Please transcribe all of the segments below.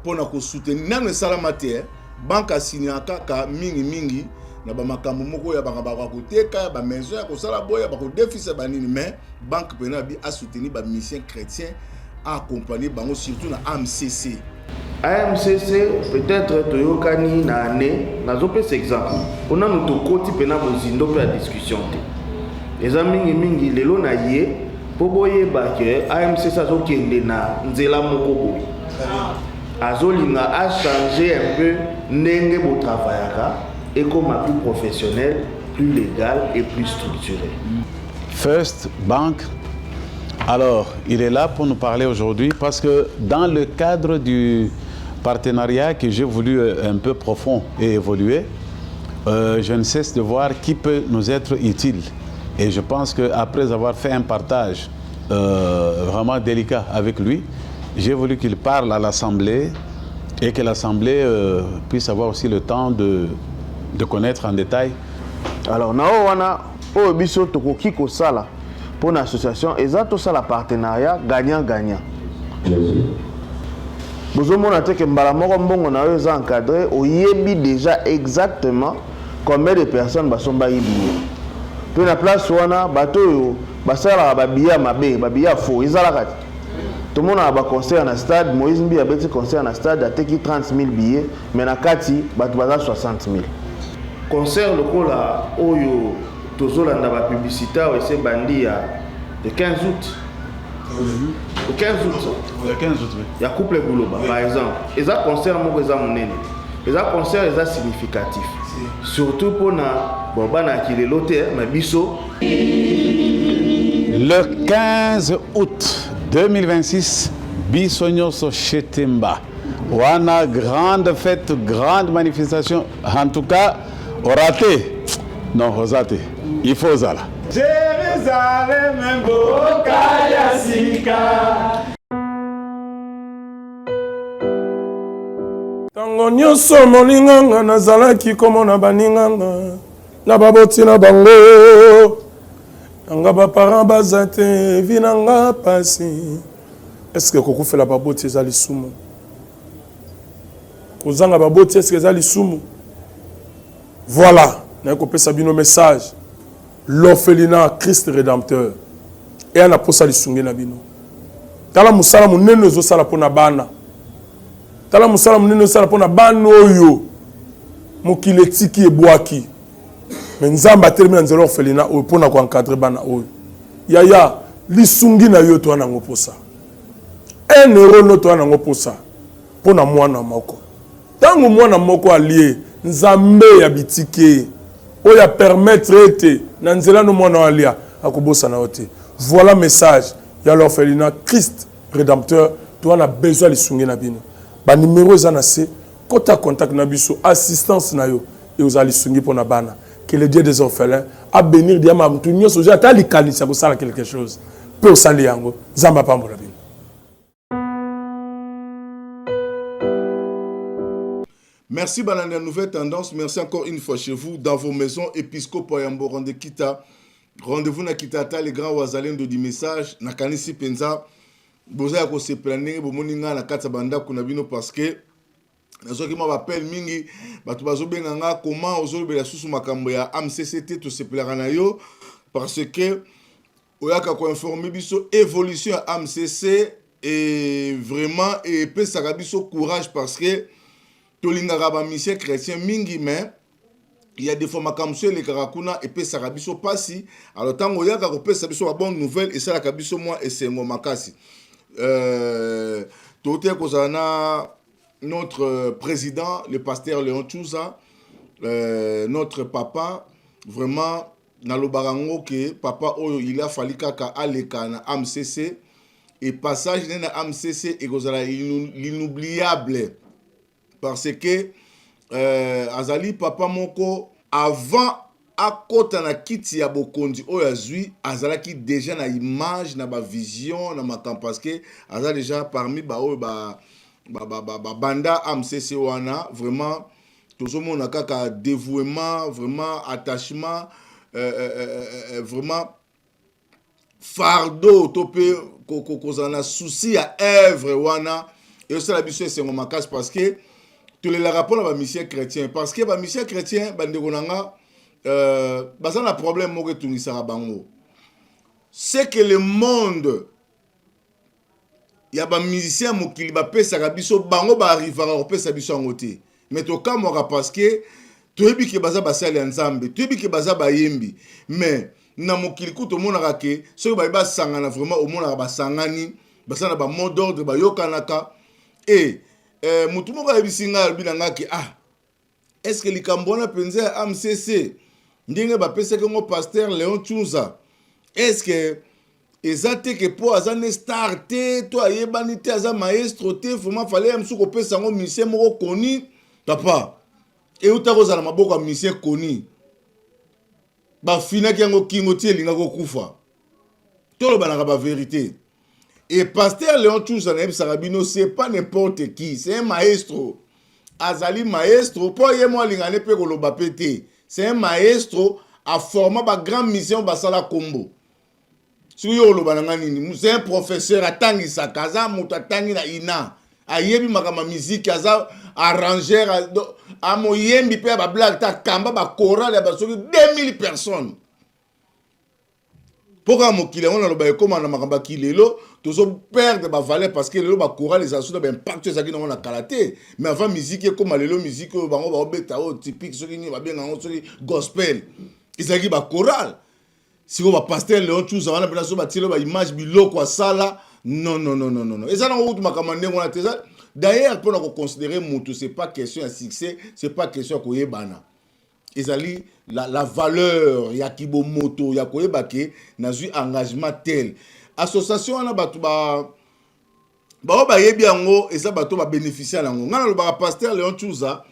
mpo na kosoutenir nano esalama te eh. Banque asignaka kaka mingi mingi na bamakambo moko ya baka baka koteka ya bamaison ya kosala boya bakodefisa banini, mais banque mpena abi asoutenir bamusicien chrétien, aaccompagne bango surtout na AMCC. AMCC peut-être toyokani na année, nazopesa exemple mpo nanu tokoti mpena bozindo mpe ya discussion te. Eza mingimingi lelo na ye mpo boyeba ke AMCC azokende na nzela moko boye, azolinga achange un peu ndenge botravayaka, ekoma plus professionnel, plus légal et plus structuré. First Bank. Alors, il est là pour nous parler aujourd'hui parce que dans le cadre du partenariat que j'ai voulu un peu profond et évoluer, je ne cesse de voir qui peut nous être utile. Et je pense qu'après avoir fait un partage vraiment délicat avec lui, j'ai voulu qu'il parle à l'Assemblée et que l'Assemblée puisse avoir aussi le temps de connaître en détail. Alors, na oyo wana oyo biso tokoki kosala mpo na association eza tosala partenariat gagnant gagnant. Bozomona te ke mbala moko mbongo na yo eza encadré, oyebi déjà exactement combien de personnes basombaki billet. Mpe na place wana, bato oyo basalaka babillet ya mabe, babillet ya faux ezalaka te. Tomonaka baconcert na stade, Moïse Mbi abeti concert na stade, ateki 30 000 billets, mais na kati bato baza 60 000. Concert lokola oyo tozolanda bapublicité awa, ese bandi ya le 15 août, le 15 août. Le 15 août, oui. Ya couple Buloba par exemple, eza concert moko eza monene, eza concert eza significatif, surtout mpona bon bana ya kilelo te, mais biso. Le 15 août 2026, biso nyonso chez Temba. Wana grande fête, grande manifestation. En tout cas, oraté. Non, oza te. Il faut ozala. Jérusalem mboka ya sika. Ntango nyonso molinganga nazalaki komona baninganga na baboti na bango nanga baparent baza te, vie na nga pasi. Est-ce kokufela baboti eza lisumu? Kozanga baboti, est-ce eza lisumu? Voilà, naye kopesa bino message. L'orphelinat Christ Rédempteur eya na posa lisungi na bino. Tala mosala monene ezosala mpona bana, tala mosala monene ezosala mpona bana oyo mokili etiki, ebwaki, mais Nzambe atelemi na nzela orphelinat oyo mpona koencadrer bana oyo. Yaya, lisungi na yo toa nango posa, 1 euro no toa nango posa mpona mwana moko. Ntango mwana moko alie, Nzambe ya bitike oyo apermettre ete na nzela no mwana oyo alia, akobosana yo te. Voilà message ya l'orphelinat Christ Rédempteur. Toa na besoin lisungi na bino. Banimero eza na se, kota contact na biso, assistance na yo e ozala lisungi mpo na bana. Que le Dieu des orphelins abénir diama motu nyonso ozwi ata likanisi ya kosala quelque chose mpe osali yango. Nzambe apambola bino. Merci Balanda Nouvelle Tendance. Merci encore une fois chez vous, dans vos maisons. Episcopo Yambo Kita. Rendez-vous na Kitata, les grands wazalendo du message. Nakanisi Penza. Boza ya kosepela ndenge bomoni ngai na kati ya bandako na bino, parce que nazwaki mwa baappel mingi, bato bazobenga nga: "Comment ozolobela susu makambo ya AMCC te? Tosepelaka na yo parce que oyaka koinforme biso évolution ya AMCC." Et vraiment epesaka biso courage parce que tolingaka bamusicien chrétien mingi, mais il y a des fois makambo so elekaka kuna epesaka biso mpasi. Alors ntango oyaka kopesa biso babonne nouvelle, esalaka biso mwa esengo makasi. Tote kozala na notre président, le pasteur Léon Tchouza, notre papa. Vraiment nalobaka yango ke papa oyo, il a fallu kaka aleka na AMCC et passage nde na AMCC ekozala l'inoubliable parce que azali papa moko, avant akɔta na kiti ya bokonzi oyo azwi, azalaki déjà na image, na bavision, na makambo, parce que aza déjà parmi baoyo babanda AMCC wana. Vraiment tozomona kaka dévouement, vraiment attachement, vraiment fardeau to mpe kozala na souci ya œuvre wana. Ezosala biso esengo makasi parce que tolelaka mpona bamusicien chrétien, parce que bamusicien chrétien, bandeko na nga, baza na problème moko etungisaka bango. C'est que le monde ya bamusicien ya mokili bapesaka biso, bango baarrivaka kopesa biso yango te. Mais tokamwaka parce que toyebi ke baza basali ya Nzambe, toyebi ke baza bayembi. Mais na mokili ku tomonaka ke soki baye basangana, vraiment omonaka basangani, baza na bamot d'ordre, bayokanaka. E motu moko ayebisi ngai, alobi na ngai ke ah, est ce que likambo wana mpenza ya AMCC, ndenge bapesaki yango pasteur Léon Tshunza, est ce que eza te ke mpo aza ne star te to ayebani te, aza maestro te, vraiment fallait ya mosusu kopesa yango musicien moko koni? Papa, euta kozala maboko ya musicien koni, bafinaki yango kingo ti elingaki kokufa. Tolobanaka bavérité. Et pasteur Léon Tshunza, nayebisaka bino, c'est pas n'importe qui, c'est un maestro. Azali maestro mpo ye mo alingani mpe koloba mpe te. C'est un maestro, aforma bagrand musicien basala kombo. Soki yo oloba na nga nini, c'est un professeur, atangisaka, aza moto atangi na ina, ayebi makambo ya miziki, aza arrangeur, amoyembi mpe ya bablague te, akamba bachorale ya basoki 2000 personnes. Mpo kaka mokili yango naloba ekóma na makambo ya kilelo, tozoperdre bavaleur, parce que lelo bachorale ezala so na baimpact oyo ezalaki nango na kala te. Mais avant musique ekóma lelo, musique oyo bango baobeta oyo typique, soki nini babenga yango, soki gospel, ezalaki bachorale. Sikoyo bapasteur Léon Tshunza wana mpena so batieli baimage, biloko asala, non, non, non, non, non, eza nango kutu makambo ya ndenge wana te. Eza d'ailleurs mpona koconsidérer motu, c'est pas question ya succès, c'est pas question ya koyebana, ezali la valeur ya kibomoto, ya koyeba ke nazwi engagement tel. Association wana, bato ba bao bayebi yango, eza bato babénéficie yango. Ngai nalobaka, pasteur Léon Tshunza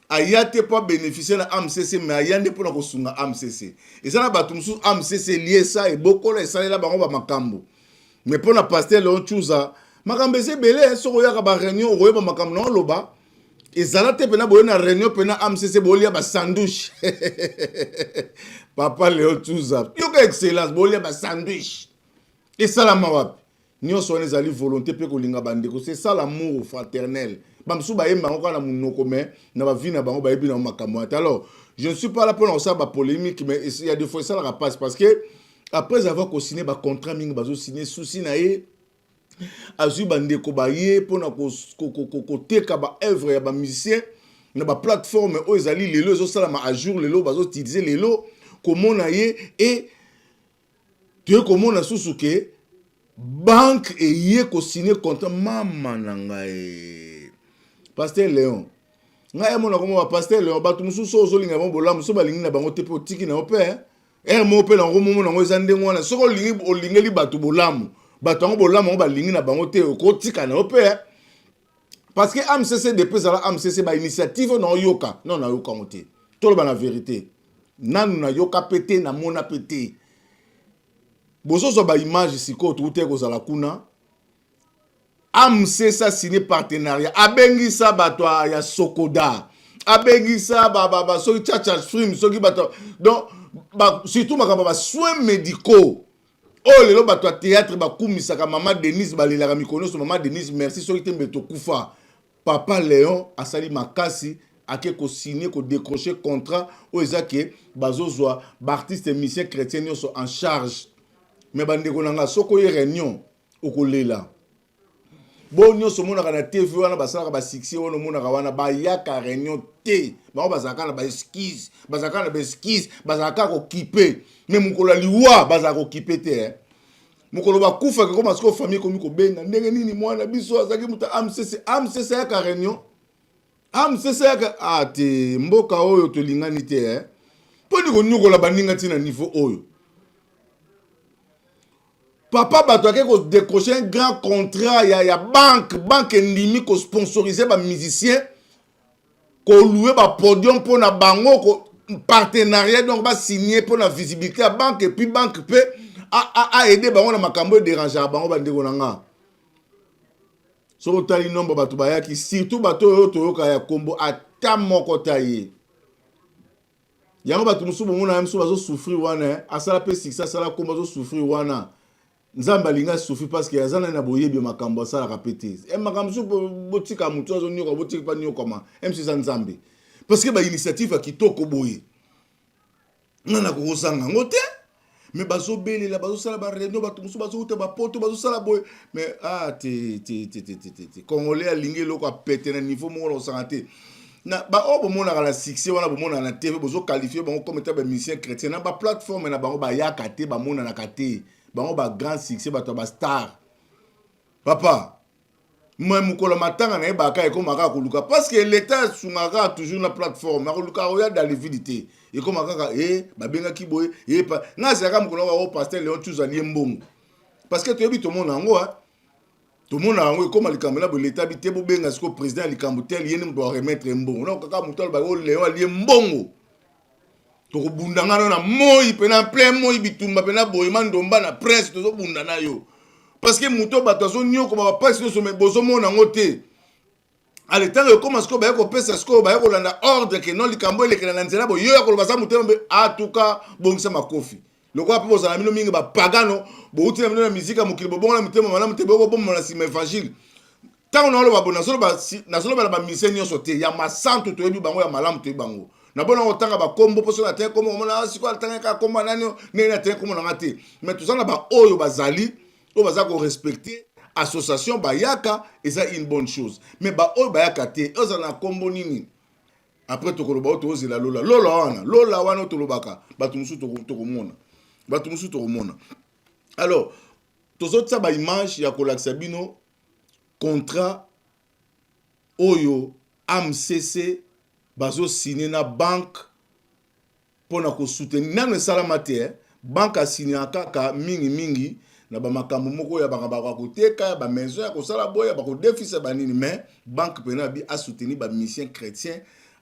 aya te mpo abénéficie na AMCC, mais aya nde mpona kosunga AMCC. Eza na bato mosusu AMCC eliesa, ebokola, esalela bango bamakambo. Mais mpo na pasteur Léon Tshunza, makambo eza ebele. Soki oyaka baréunion, okoyeba makambo na oloba. Ezala te mpena boye na réunion mpena AMCC, bolia basandwich. Papa Léon Tshunza, yoka excellence, bolia basandwich, esalama wapi? Nyonso wana ezali volonté mpe kolinga bandeko. C'est ça l'amour fraternel. Bamosusu bayemba yango kaka na monoko, mais na bavie na bango bayebi nango makambo wana te. Alors je ne suis pas là mpona kosala bapolémique, mais il y a des fois esalaka passe, parce que après avoir kosigne bacontrat mingi, bazosigne susi na ye, azwi bandeko baye mpona koteka baœuvre ya bamusicien na baplateforme oyo ezali lelo, ezosalama à jour lelo, bazoutilize lelo komona ye. E toye komona susu ke banque eye kosigne contrat. Mama na ngai, pasteur Léon, ngai amona komo bapasteur Léon, bato mosusu oyo ozolinga bango bolamu, so balingi na bango te, mpe otiki na yo mpe ere moko mpe nango momona yango eza ndenge wana. Soki olingi, olingeli bato bolamu, bato yango bolamu yango balingi na bango te, okotika na yo mpe. Parce que AMCC, depuis ezala AMCC, bainitiative oyo naoyoka non, nayoka yango te. Toloba na vérité, nanu nayoka mpe te, namona mpe te. Bozozwa baimage sikoyo, touti kozala kuna. AMCC asigné partenariat, abengisa bato ya Sokoda, abengisa soki Chacha Stream, soki bato, donc surtout makambo ya basoins médicaux oyo lelo bato ya théâtre bakumisaka mama Denise, balelaka mikolo nyonso: "Mama Denise, merci, soki te mbe tokufa." Papa Léon asali makasi, ake kosigne, kodécroche contrat oyo eza ke bazozwa baartiste musicien chrétien nyonso en charge. Mais bandeko na nga, soki oye réunion, okolela. Bo nyonso omonaka na TV wana, basalaka basuccès wana, omonaka wana, bayaka réunion te. Bango bazalaka na baexcuse, bazalaka na baexcuse, bazalaka kokipe. Mais mokolo ya liwa, bazalaka kokipe te, eh. Mokolo bakufaka, ekoma sikoyo famille ekomi kobenga: "Ndenge nini mwana biso azalaki moto AMCC?" AMCC ayaka réunion? AMCC ayaka a te? Mboka oyo tolingani te, eh. Mpo ni konyokola baninga ntina niveau oyo? Papa, bato ake kodécroche un grand contrat ya banque. Banque endimi kosponsorize bamusicien, kolouer bapodium mpo na bango, partenariat, donc basigne mpo na visibilité ya banque, et puis banque mpe aide bango na makambo edérangeaka bango. Bandeko na nga, soki otali nombre bato bayaki, surtout bato oyo toyoka ya nkombo, ata moko ta ye yango. Bato mosusu bomona ya mosusu bazosouffrir wana, asala mpe succès, asala nkombo, azosouffrir wana. Nzambe alingi asouffrir parce que aza nani na boyebi ya makambo asalaka pe te. E makambo mosusu botika motu azonyoka, botika pa nyokama. MC eza Nzambe. Parce que ba initiative ya kitoko boye. Nga nakokozanga yango te. Mais bazobelela, bazosala ba réunion, bato mosusu bazowuta bapoto, bazosala boye. Mais ah te te te te te te te. Congolais alingi eloko apete na niveau moko na kosanga te. Na ba oyo bomonaka na succès wana, bomonaka na TV, bozo qualifier bango comme étant ba musiciens chrétiens. Na ba plateforme na bango bayaka te, bamonanaka te. Bango ba grand succès, bato ya ba star. Papa, mais mokolo matanga na ye baka ekoma kaka koluka parce que l'État asungaka kaka toujours na plateforme, akoluka akoya dans le vide te. Ekoma kaka e babengaki boye e pa nga azalaka mokolo wa pasteur Léon Tchuza alie mbongo parce que toyebi, tomona yango, tomona yango ekoma likambo na boye. Leta bi te, bobenga sikoyo président ya likambo tel, ye nde moto aremettre mbongo. Na kaka moto alobaki o Léon alie mbongo, tokobunda ngano na moi mpe na plein moi, bitumba mpe na boye mandomba na prince, tozobunda na yo parce que moto bato azonyokoma bapasi nyonso, me bozomona yango te. Ale ntango ekóma sikoyo, baye kopesa sikoyo, baye kolanda ordre ke non, likambo elekela na nzela boye, yo ya koloba za motema mbe atuka bongisa makofi lokola mpe bozala bino mingi bapagano, bouti na bino na miziki ya mokili, bobongola mitema malamu te, boyokobomba na nsima évangile. Ntango naoloba bo, nazoloba na bamusiciens nyonso te. Ya masantu toyebi bango, ya malamu toyebi bango. Nabona kotanga bakombo mpo soki natenge kombo, omona sikoyo atanga kaka kombo nani, ndenge natenge kombo nanga te. Mais toza na baoyo bazali, oyo baza korespecter association, bayaka, eza une bonne chose. Mais baoyo bayaka te, ozala na kombo nini, après tokoloba oyo tozela lola, lola wana, lola wana oyo tolobaka, bato mosusu tokomona, bato mosusu tokomona. Alors tozotia baimage ya kolakisa bino contrat oyo AMCC bazosigne na banque mpona kosoutenir. Nano esalama te, eh? Banque asignaka kaka mingimingi na bamakambo moko ya baka koteka ya bamaison, ya kosala boye, bakodefisa banini. Mais banque mpena bi asoutenir bamusiciens chrétien,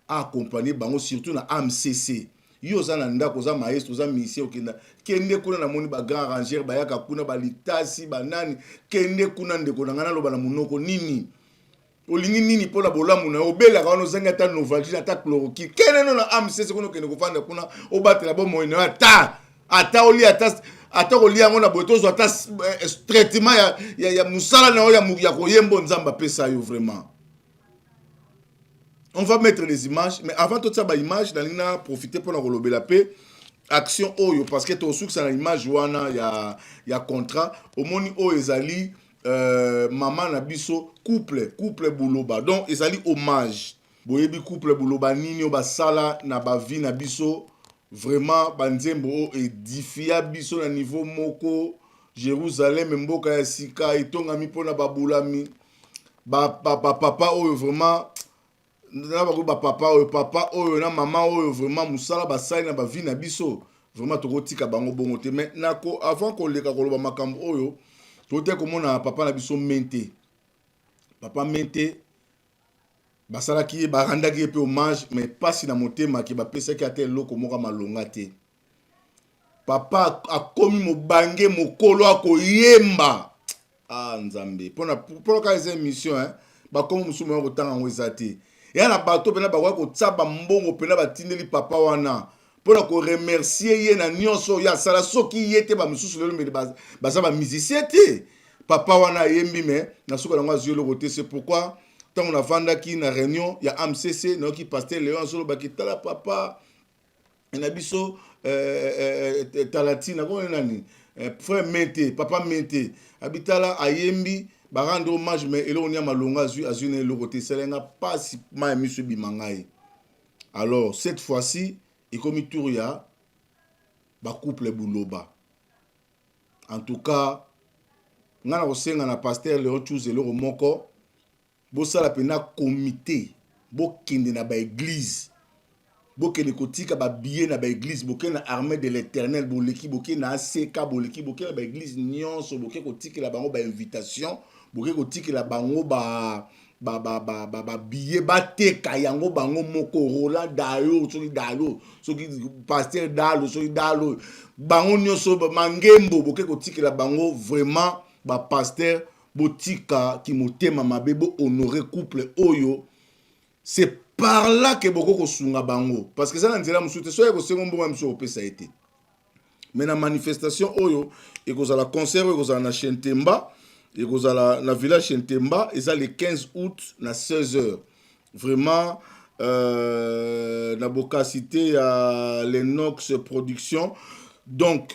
aaccompagne bango surtout na AMCC. Yo oza na ndako, oza maestro, oza musicien, okenda, kende kuna. Namoni bagrand arrangeur bayaka kuna, balitasi banani, kende kuna. Ndeko na ngai, naloba na monoko nini? Olingi nini mpona bolamu na yo? Obelaka wana, ozangi ata Novalgine, ata chloroquine, kende no na AMCC kuna, okende kofanda kuna, obatela bomoi na yo, ata olia, ata kolia yango na boye, tozwa ata traitement ya mosala na yo ya koyemba. Nzambe apesa yo vraiment. On va mettre les images, mais avant totia baimage, nalingi na profiter mpona kolobela mpe action oyo, parce que tosukisa na image wana ya contrat. Omoni oyo ezali mama na biso, couple Buloba. Donc ezali hommage. Boyebi couple Buloba nini oyo basala na bavie na biso. Vraiment banzembo oyo edifia biso na niveau moko. Jérusalem mboka ya sika etongami mpona babulami. Bapapa oyo vraiment, na bango bapapa oyo, papa oyo na mama oyo, vraiment mosala basali na bavie na biso, vraiment tokotika bango bongo te. Mais nako avant koleka koloba makambo oyo, tote komona papa na biso Mente, papa Mente, basalaki ye, barandaki ye mpe hommage. Mais mpasi na motema ke bapesaki ata eloko moko ya malonga te. Papa akomi mobange, mokolo akoyemba. Ah Nzambe, mpona kaka eza émission, hein? Bakombo mosusu moya kotanga yango eza te. Eya na bato mpena bakoki kotia bambongo mpena batindeli papa wana mpona koremercier ye na nyonso oyo asala. Soki ye te, bamosusu lelo mbele baza bamusicien te. Papa wana ayembi, me na suka yango azwi eloko te. C'est pourquoi ntango navandaki na réunion ya AMCC, nayoki pasteur Léon azolobaki: tala papa na biso Talatina, komona nani, frère Mente, papa Mente abitala, ayembi, barendre hommage, mais eloko nini ya malonga azwi? Azwi na eloko te. Esalenga mpasi, mai ya miso ebima ngai. Alors cette fois-ci ekomi tour ya bacouple Buloba. En tout cas ngai na kosenga na pasteur Léon Tchuz eloko moko: bosala mpena comité, bokende na baéglise, bokende kotika babillet na baéglise, bokende na Armée de l'Éternel, boleki, bokende na ACK, boleki, bokende na baéglise nyonso, boke kotikela bango bainvitation, boke kotikela bango ba babillet, bateka yango bango moko. Roland Dayo, soki Dalo, soki pasteur Dalo, soki Dalo, bango nyonso mangembo, boke kotikela bango. Vraiment bapasteur, botika kimotema mabe, bohonore couple oyo. C'est par là ke boko kosunga bango, parce que eza na nzela mosusu te. Soki kosenga mbongo ya mosusu, kopesa ye te. Mais na manifestation oyo ekozala concert oyo ekozala na chez Ntemba, ekozala na village chez Ntemba, eza le 15 août na 16 heures. Vraiment euh, na bokasite ya Lenox Production. Donc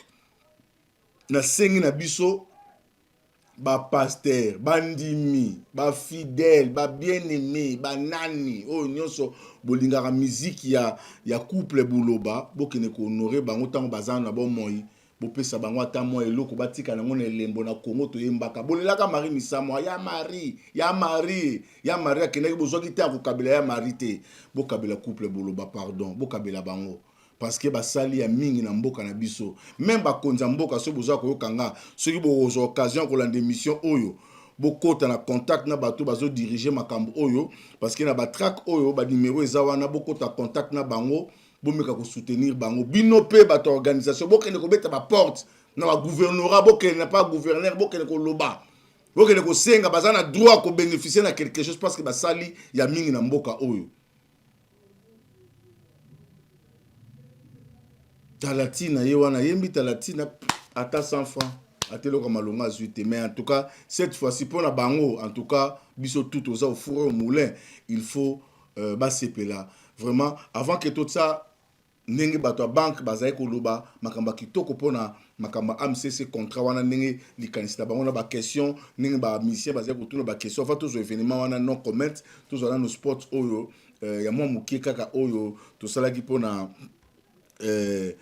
nasengi na biso ba pasteur, bandimi, ba fidèle, ba bien aimé, ba nani oyo nyonso bolingaka musique ya, ya couple Buloba, bokende ko honorer bango ntango baza na bomoi, bopesa bango ata mwa eloko batika nango na elembo. Na Congo toyembaka bolelaka Marie Misamwa ya Marie ya Marie ya Marie akendaki, bozwaki te ya kokabela ya Marie te, bokabela couple Buloba, pardon, bokabela bango parce que basali ya mingi na mboka na biso. Meme bakonzi ya mboka, soki boza koyoka nga, soki bokozwa occasion ya kolanda émission oyo, bokota na contact na bato bazodirige makambo oyo, parce que na batrack oyo banimero eza wana, bokota contact na bango, bomeka kosoutenir bango. Bino mpe bato ya organisation, bokende kobeta baporte na bagouvernorat, bokende na pa gouverneur, bokende koloba, bokende kosenga, baza na droit kobénéficie na quelque chose parce que basali ya mingi na mboka oyo. Talatina ye wana ayembi talatina ata 100 francs ata eloko ya malonga azwi te. Mais en tout cas cette fois-ci mpo na bango, en tout cas biso tout toza au four au moulin, il faut euh, basepela vraiment. Avant que totia ndenge bato ya banque bazali koloba makambo ya kitoko mpona makambo ya AMCC contrat wana, ndenge likanisi na bango na baquestion, ndenge bamisien bazali kotuna baquestion, avant tozwa événement wana, non comment, tozwa nano sport oyo euh, ya mwa moke kaka oyo tosalaki mpona euh,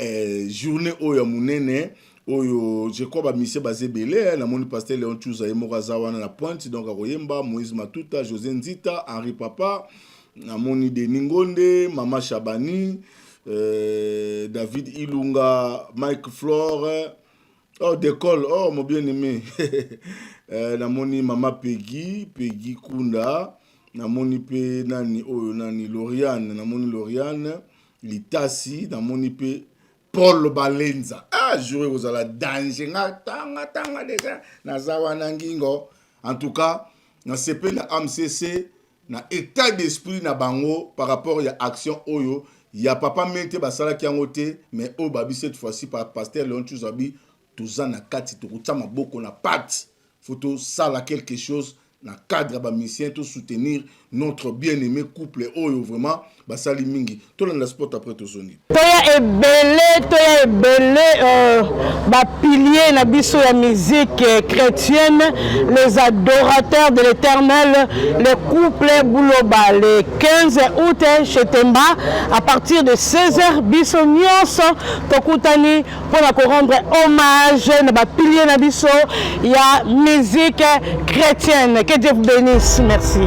euh, journée oyo ya monene oyo. Je crois bamisie baza ebele. Namoni pasteur Léon Chuza ye moko aza wana na pointe, donc akoyemba, Moïse Matuta, José Nzita, Henri Papa, namoni Denis Ngonde, Mama Chabani, euh, David Ilunga, Mike Flore, oh Decole, oh mon bien-aimé, euh, namoni Mama Peggy, Peggy Kunda, namoni mpe nani oyo nani Loriane, namoni Loriane Litasi, namoni mpe Paul Balenza. Ah, jour ekozala danger, nga tanga tanga deja naza wana ngingo. En tout cas nasepeli na AMCC na état d'esprit na bango par rapport ya action oyo ya papa Mente, basalaki yango te, mais oyo babi cette fois-ci par pasteur Léon Chuzabi, toza na kati, tokotia maboko na pate, faut tosala quelque chose na cadre ya bamusicien, to soutenir notre bien-aimé couple oyo vraiment basali mingi. Tolanda sport, après tozongi. Toya ebele, toya ebele, euh, bapilier na biso ya musique chrétienne, les adorateurs de l'Éternel, le couple Buloba, le 15 août chez Temba à partir de 16h, biso nyonso tokutani mpona korendre hommage na bapilier na biso ya musique chrétienne. Que Dieu vous bénisse, merci.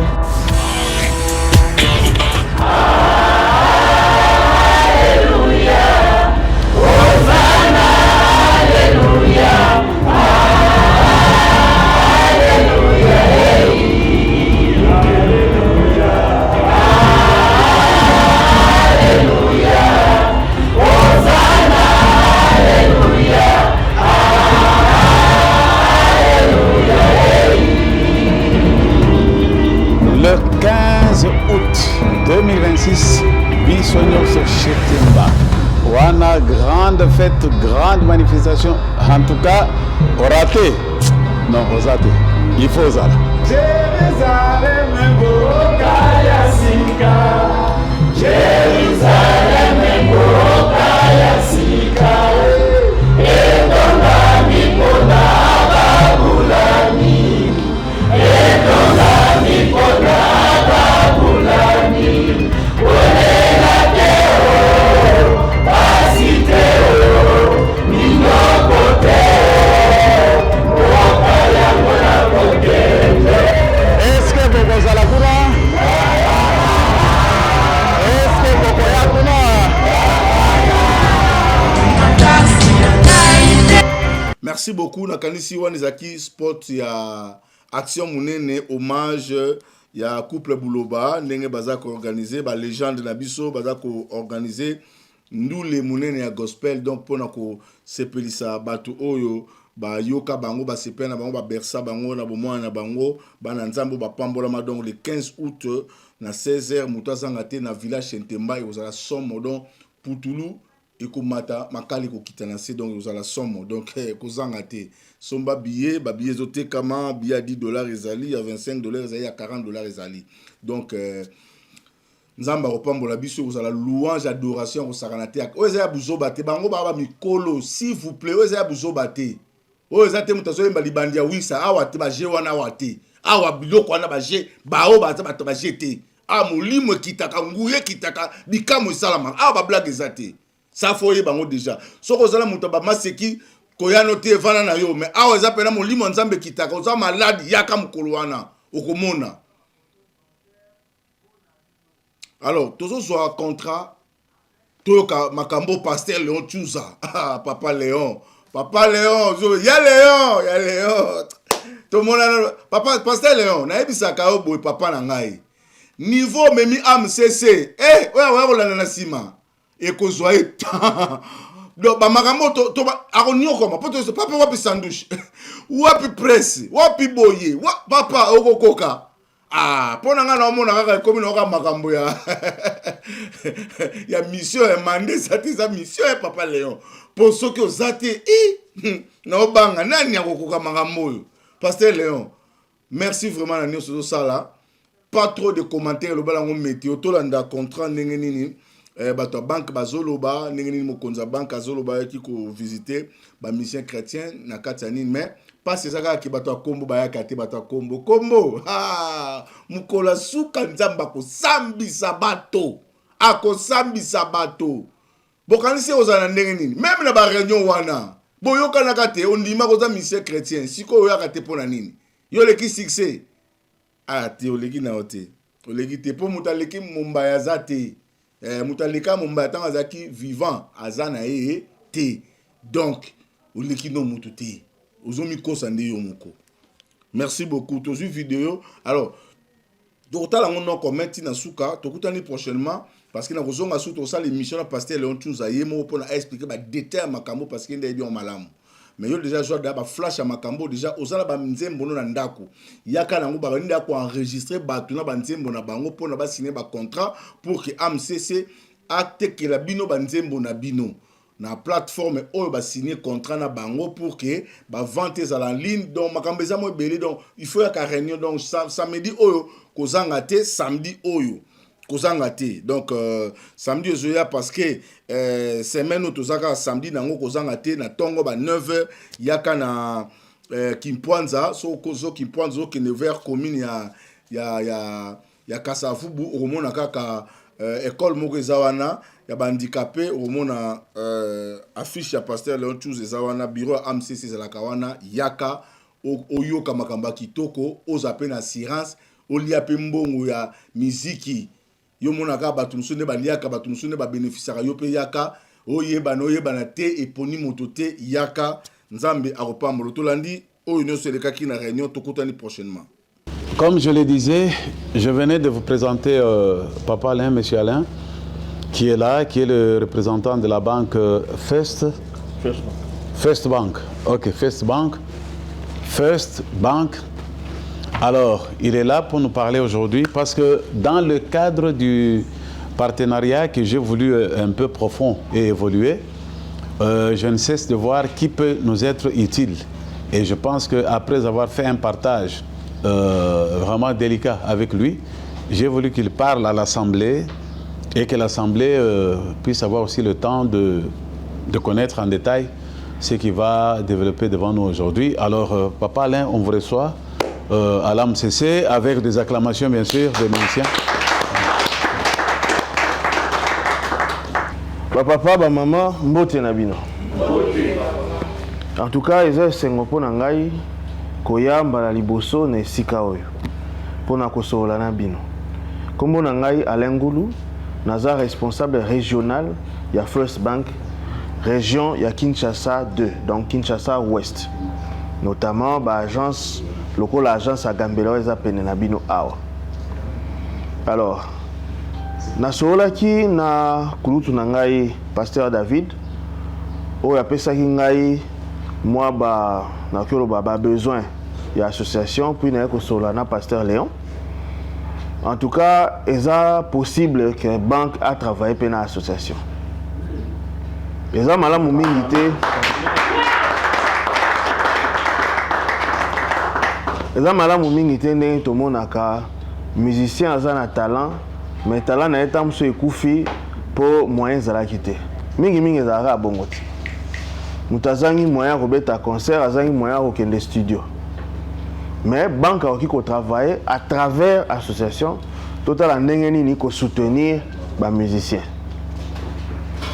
Le 15 août 2026, biso nyonso chez Timba. Wana grande fête, grande manifestation. En tout cas, raté. Non, oza te. Il faut ozala. Jérusalem mboka ya sika, Jérusalem mboka ya sika, etongami mpona babulami, etongami mpona babulami, kolela te o, pasi te o, minoko te o, mboka yango na kokende. Eske bokozala kuna? Eske bokoya kuna? Merci beaucoup. Nakanisi wana ezalaki spot ya action monene, hommage ya couple Buloba, ndenge baza koorganize ba legende na biso, baza koorganize ndule monene ya gospel, donc mpona kosepelisa bato oyo bayoka bango, basepela na bango, babersa bango na bomwana na bango, bana Nzambe oyo bapambolama. Donc le 15 août na 16h, moto azanga te na village Ntemba, ekozala somo, donc putulu. Ekomata makala ekokita na se donc ekozala somo donc eh, kozanga te somba billet ba billet ezotekama billet ya 10 dollars ezali ya 25 dollars ezali ya 40 dollars ezali donc eh, nzambe akopambola biso ekozala louange adoration ya kosakana te oyo eza ya buzoba te bango baa bamikolo s'il vous plaît oyo eza ya buzoba te oyo eza te moto azoyemba libandi ya wisa awa te baje wana awa te awa biloko wana baje baoyo baza bato baje te awa molimo ekitaka nguya ekitaka bikamwa esalamaka awa bablage eza te safo oyeba yango deja soki ozala moto ya bamaseki koyano te evanda na yo mais awa eza mpena molimo ya nzambe ekitaka oza maladi yaka mokolo wana okomona alors tozozwa contrat toyoka makambo pasteur leon tuza ah, papa leon papa leon ya leon ya leon tomonana papa pasteur leon nayebisaka yo boye papa na ngai niveau omemi amcc eh, oyo akoya kolanda na nsima ekozwa ye temps donc bamakambo akoniokoma mpo tozo papa wapi sandwich wapi presse wapi boye wa, papa okokoka ah mpo na ngai naomona kaka ekomi na kaka makambo ya ya mission ya manda eza te eza mission ya papa leon mpo soki oza te i naobanga nani akokoka makambo oyo pasteur leon merci vraiment na nyonso ozosala pas trop de commentaire loba yango meteo tolanda contrat ndenge nini eh, bato ya banke bazoloba ndenge nini mokonzi ya banke azoloba ayaki kovisite bamisien chrétien na kati ya nini mais mpasi eza kaka ke bato ya kombo bayaka te bato ya kombo kombo mokolo ya suka nzambe akosambisa bato akosambisa bato bokanisi ekozala na ndenge nini meme na bareunion wana boyokanaka te ondima koza misien chrétien sikoyo oyaka te mpo na nini yo oleki succès Ah te oleki na yo te oleki te mpo moto aleki mombaya aza te eh, moto aleka mombaya ntango azalaki vivant aza na ye te donc oleki no moto te ozomikosa nde yo moko merci beaucoup tozwi video alors tokotala yango noko mai ntina suka tokutani prochainement parce que nakozonga su tokosala émission na pasteur leon tunza ye moko mpona aexplike badetail ya makambo parce que nde ayebi yango malamu mais yo deja zwa ba flash ya makambo deja oza na ba nzembo no na ndako yaka nango babandi nde ko enregistrer bato na ba nzembo na bango mpona ba signer ba contrat pour que AMCC atekela bino ba nzembo na bino na plateforme oyo ba signer contrat na bango pour que ba vente ezala en ligne donc makambo eza mo ebele donc il faut yaka réunion donc samedi oyo kozanga te samedi oyo kozanga te donc euh, samedi ezoya parce que euh, semaine oyo toza kaka samedi na yango kozanga te na ntongo ba 9 heures yaka na euh, kimpwanza soki ozo kimpwanza okende vers commune ya, ya, ya, ya kasavubu okomona kaka euh, école moko eza wana ya bahandikape okomona euh, affiche ya pasteur leon choose eza wana bureau ya amcc ezalaka wana yaka oyoka makambo ya kitoko ozwa mpe na assurance olia pe mbongo ya miziki yo mona kaka bato mosusu nde baliaka bato mosusu nde babenefisaka yo mpe yaka oyebana oyebana te eponi moto te yaka nzambe akopambola tolandi oyo nyonso elekaki na réunion tokutani prochainement Comme je le disais, je venais de vous présenter euh, Papa Alain, Monsieur Alain, qui est là, qui est le représentant de la banque euh, First. First Bank. First Bank. Ok, First Bank. First Bank. Alors, il est là pour nous parler aujourd'hui parce que dans le cadre du partenariat que j'ai voulu euh, un peu profond et évoluer, euh, je ne cesse de voir qui peut nous être utile. Et je pense qu'après avoir fait un partage euh, vraiment délicat avec lui, j'ai voulu qu'il parle à l'Assemblée et que l'Assemblée euh, puisse avoir aussi le temps de, de connaître en détail ce qu'il va développer devant nous aujourd'hui. Alors, euh, Papa Alain, on vous reçoit euh, à l'AMCC avec des acclamations, bien sûr, des musiciens. Ba papa, ba maman, mbote na bino. En tout cas, eza esengo mpo na ngai koya mbala liboso na esika oyo mpo na kosolola na bino. Nkombo na ngai Alain Ngulu, naza responsable régional ya First Bank région ya Kinshasa 2, donc Kinshasa Ouest. Notamment ba agence lokola agence ya Gambela oyo eza pene na bino awa. Alors, nasololaki na kulutu na ngai pasteur David oyo apesaki ngai mwa ba nakoki koloba ba besoin ya association puis naye kosolola na pasteur Léon. En tout cas, eza possible que banque a travailler pe na association. Eza malamu mingi te. Eza malamu mingi te ndenge tomonaka musicien aza na talent mais talent na ye ntango mosusu ekufi mpo moyen ezalaki te. Mingi mingi ezalaka ya bongo te. Moto azangi moyen ya kobeta concert, azangi moyen ya kokende studio. Mais banque akoki kotravailler à travers association totala ndenge nini kosoutenir ba musiciens.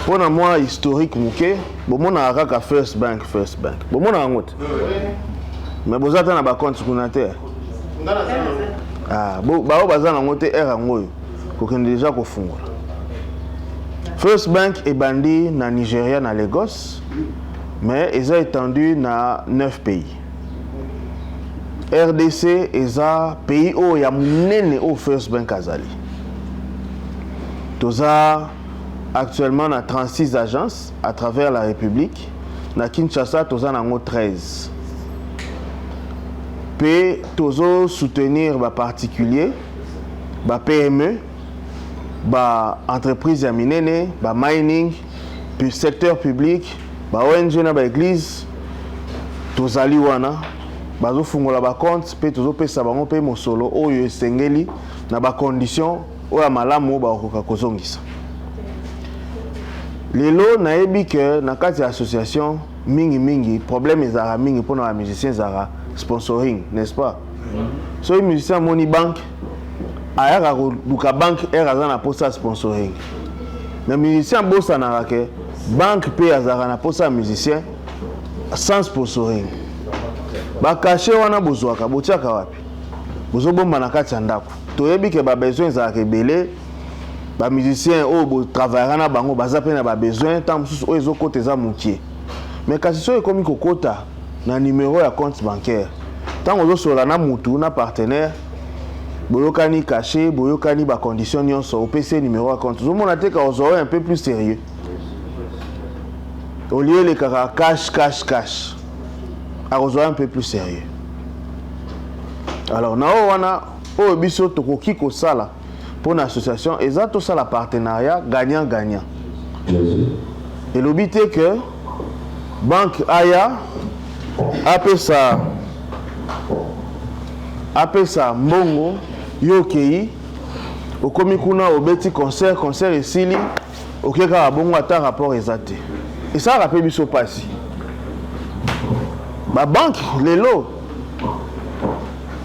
Mpo na mwa historique moke, bomonaka kaka First Bank, First Bank. Bomonaka yango te? Mais boza ata na ba compte kuna te? Ah, baoyo baza nango te heure yango oyo kokende deja kofungola. First Bank ebandi na Nigeria na Lagos, mais eza étendu na 9 pays. RDC eza pays oyo ya monene oyo First Bank azali. Toza actuellement na 36 agences à travers la République. Na Kinshasa toza nango 13. Pe tozo soutenir ba particuliers, ba PME, ba entreprises ya minene, ba mining, puis secteur public, ba ONG na ba église. Tozali wana bazofungola ba compte pe tozopesa bango pe mosolo oyo esengeli na ba conditions oyo ya malamu oyo bakokoka kozongisa. Lelo nayebi ke na kati ya association mingi mingi problème ezalaka mingi mpona ba musiciens ezalaka sponsoring, n'est-ce pas? Soki musicien amoni banque ayaka koluka banque heure aza na posa ya sponsoring, mais musicien abosanaka ke banque mpe azalaka na posa ya musicien sans sponsoring. Ba cachet wana bozwaka botiaka wapi? Bozobomba na kati ya ndako. Toyebi ke ba besoin ezalaka ebele, ba musiciens oyo botravaillaka na bango baza mpe na ba besoin, ntango mosusu oyo ezokota eza mokie. Mais kasi soki ekomi kokota na numero ya compte bancaire, ntango ozosolola na mutu na partenaire, boyokani cachet, boyokani ba condition nyonso, opesi ye numero ya compte, ozomona te ka ozwa oyo un peu plus sérieux au lieu elekaka cash cash cash, akozwa un peu plus sérieux. Alors na oyo wana oyo biso tokoki kosala mpo na association eza tosala partenariat gagnant gagnant. Elobi te que banque aya apesa apesa mbongo, yo okei okomi kuna obeti concert, concert esili oke kaka bongo, ata rapport eza te. Esalaka mpe biso mpasi. Ba banque lelo,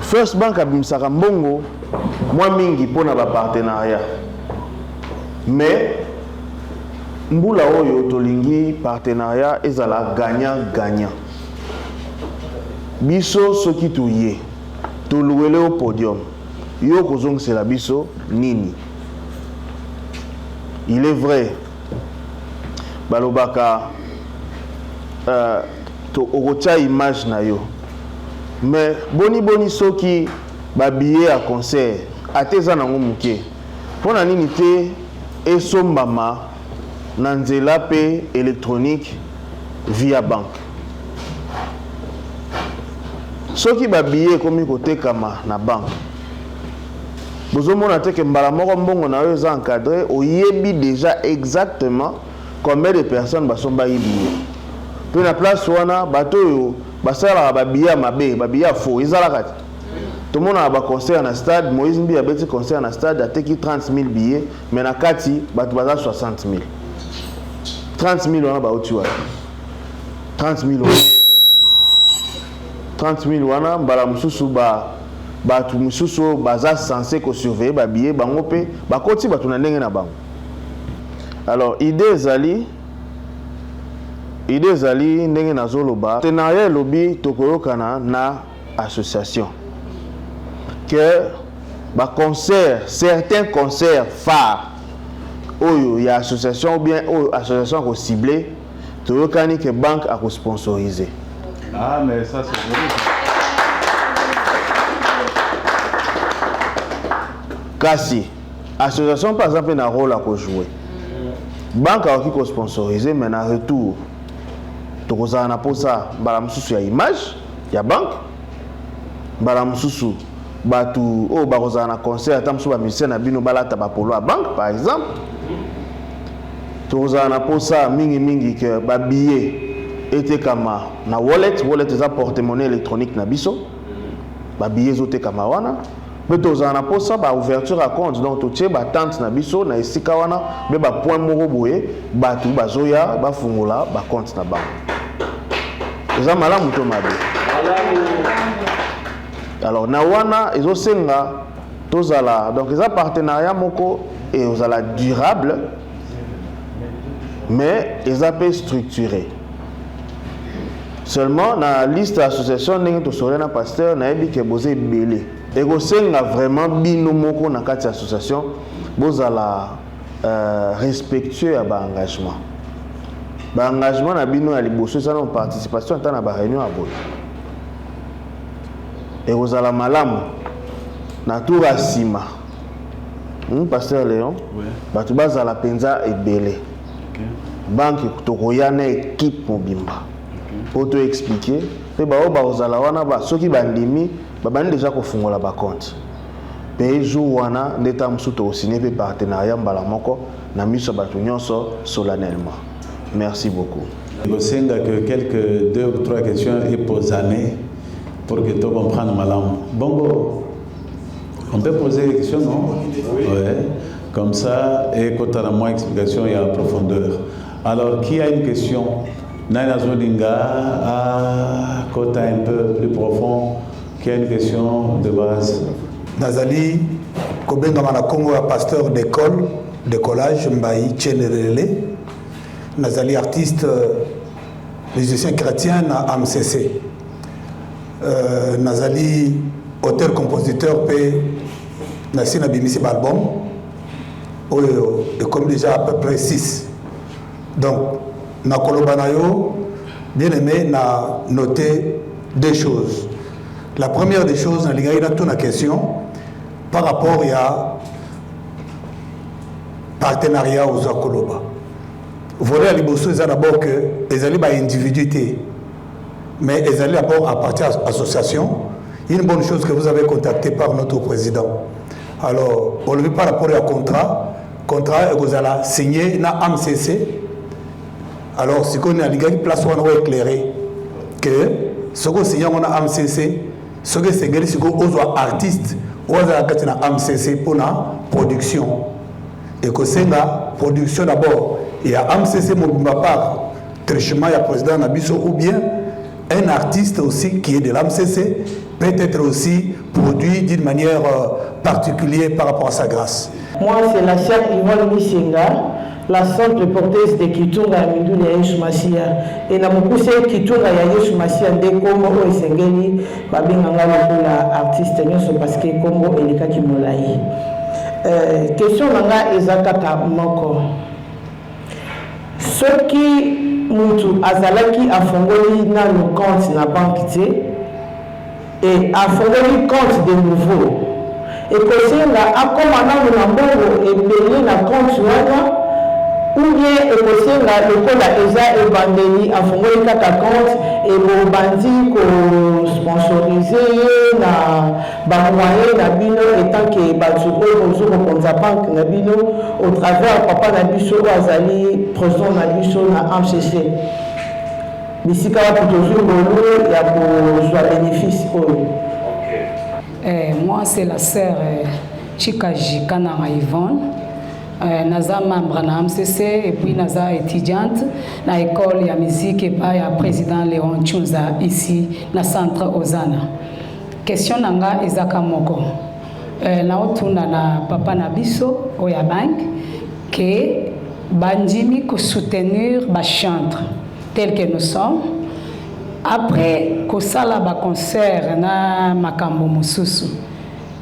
First Bank abimisaka mbongo mwa mingi mpo na ba partenariat, mais mbula oyo tolingi partenariat ezala gagnant gagnant. Biso soki toye toluwele yo podium, yo okozongisela biso nini? Il est vrai balobaka to okotia image na yo, mais boni boni soki ba billets ya concert ata eza nango moke, mpona nini te esombama na nzela pe électronique via banque? Soki ba billets ekomi kotekama na banque, bozomona te ke mbala moko mbongo na yo eza encadré, oyebi déjà exactement combien de personnes basombaki billet. Pe na place wana bato oyo basalaka ba billets ya mabe, ba billets ya faux ezalaka te. Tomonaka ba concert na stade, Moïse Mbiye abeti concert na stade, ateki 30 000 billets, mais na kati bato baza 60 000. 30 000 wana bauti wapi? 30 000 wana, 30 000 wana mbala mosusu ba bato mosusu oyo baza censé kosurveiller ba billets, bango mpe bakoti bato na ndenge na bango. Alors idée ezali, idée ezali ndenge nazoloba, partenariat elobi tokoyokana na association que ba concert, certains concerts phares oyo ya association ou bien oyo association akocible, toyokani que banque akosponsoriser. Ah, mais ça c'est joli. Kasi association mpe aza mpe na rôle ya kojouer. Banque akoki kosponsoriser, mais na retour tokozala na posa mbala mosusu ya image ya banque, mbala mosusu bato oyo bakozala na concert, ata mosusu bamusicien na bino balata bapolo ya banque par exemple. Tokozala na posa mingi mingi que ba billets etekama na wallet, wallet eza porte-monnaie électronique na biso. Ba billets ezotekama wana. Mpe tozala na posa ba ouverture ya compte, donc totie ba tente na biso na esika wana mpe ba point moko boye bato bazoya bafungola ba compte na bango. Eza malamu to mabe? Alors na wana ezosenga tozala, donc eza partenariat moko ezala durable mais eza mpe structuré. Seulement na liste ya association ndenge tosolola na pasteur, nayebi ke boza ebele, ekosenga vraiment bino moko na kati ya association bozala respectueux ya baengagement. Baengagement na bino ya liboso eza na participation ata na baréunion ya boye. Ekozala malamu na tour ya nsima, Pasteur Léon, bato bazala mpenza ebele. Banque tokoya na équipe mobimba mpo toexpliquer mpe baoyo bakozala wana ba soki bandimi babandi déjà kofungola bacompte mpe jour wana nde ntango mosusu tokosigne mpe partenariat mbala moko na miso ya bato nyonso solennellement. Merci beaucoup. Ekosenga que quelques deux ou trois questions eposane pour que tu comprennes malamu. Bongo, on peut poser des questions, non? Oui. Ouais. Comme ça, et à moi explication et à profondeur. Alors, qui a une question? Nani azolinga, ah, kota un peu plus profond. Qui a une question de base? Nazali kobengama na nkombo ya pasteur d'école d'écolage Mbai Tchenerele. Nazali artiste musicien chrétien na AMCC. Nazali auteur compositeur mpe nasi nabimisi baalbum oyo ekomi déjà à peu près 6. Donc nakoloba na yo, bien aimé, na noté deux choses. La première des choses, nalingaki natuna question par rapport ya partenariat ozwa koloba. Volet ya liboso eza d'abord que ezali baindividu te, mais ezali d'abord à partir association. Une bonne chose que vous avez contacté par notre président. Alors olobi par rapport ya contrat, contrat ekozala signé na AMCC. Alors sikoyo nalingaki place wana oyo éclairé que soki osigne yango na AMCC, soki esengeli sikoyo ozwa artiste oyo azala kati na AMCC mpona production, ekosenga production d'abord ya AMCC mobimba par truchement ya président na biso, ou bien un artiste aussi qui est de l'AMCC peut être aussi produit d'une manière particulière par rapport à sa grâce. Moi, c'est la sœur Yvonne Missenga, la simple porteuse de Kitunga ya Mindulu ya Yesu Masiya. E na mokuse, Kitunga ya Yesu Masiya nde kombo oyo esengeli babenganga lokola artiste nyonso, parce que kombo elekaki molai. Question na nga eza kaka moko: soki mutu azalaki afongoli nano compte na banque te e afongoli compte de nouveau, ekosenga akóma nano na mbongo ebele na compte wana, ou bien ekosenga lokola eza ebandeli, afongoli kaka compte, ebobandi kosponsoriser ye na bamoyen na bino etant que bato oyo bozo kokonza banque na bino au travers papa na biso oyo azali président na biso na AMCC, bisika wapi tozwi ngolu ya kozwa bénéfice oyo? Eh, moi, c'est la sœur Chikaji Kananga Yvonne. Naza membre na AMCC et puis naza étudiante na école ya musique epai ya président Léon Tchunza ici na centre Ozana. Question na nga ezaka moko. Naotuna na papa na biso oyo ya banque ke bandimi kosoutenir bachantre tel que nous sommes après kosala baconcert na makambo mosusu.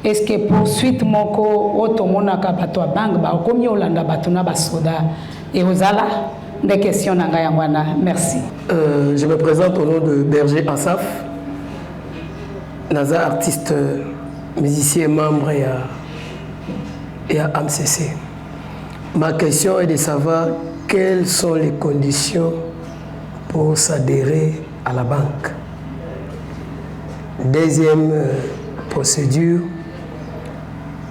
Est ce que poursuite moko oyo tomonaka bato ya banque bakomi olanda bato na basoda ekozala nde? Question na ngai yango wana, merci. Je me présente au nom de Berger Asaf, naza artiste musicien, membre ya AMCC. Ma question est de savoir quelles sont les conditions pour s'adhérer à la banque. Deuxième procédure,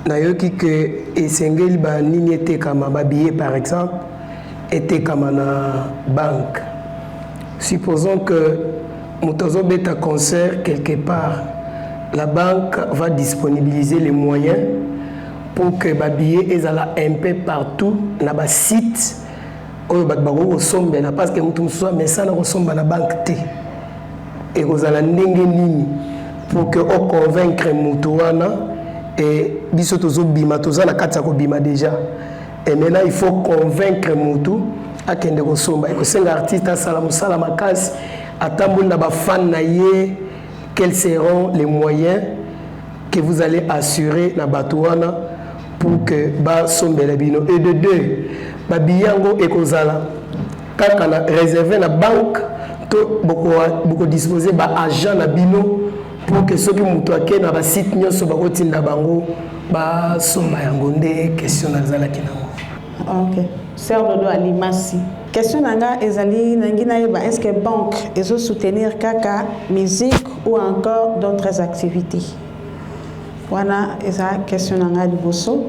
nayoki ke esengeli banini etekama, babillet par exemple. etekama na banque. Supposons que moto azobeta concert quelque part, la banque va disponibiliser les moyens pour que babillet ezala un peu partout na basite oyo bato bakoki kosombela, parce que moto mosusu amesana kosomba na banque te. Ekozala ndenge nini pour que oconvaincre moto wana? E biso tozobima, toza na kati ya kobima déjà, et maintenant il faut convaincre motu akende kosomba. Ekosenga artiste asala mosala makasi, atamboli na bafan na ye. Quels seront les moyens que vous allez assurer na bato wana pour que basombela bino? Et de deux, babillet yango ekozala kaka na réservé na banque to bokodispose baagent na bino pour que soki moto ake na basite nyonso, bakotinda bango basomba yango? Nde question nazalaki nango. Ok, sœur Dodo Alimasi, question na nga ezali, nangi nayeba, est ce que banque ezosoutenir kaka musique ou encore d'autres activités? Wana eza question na nga liboso,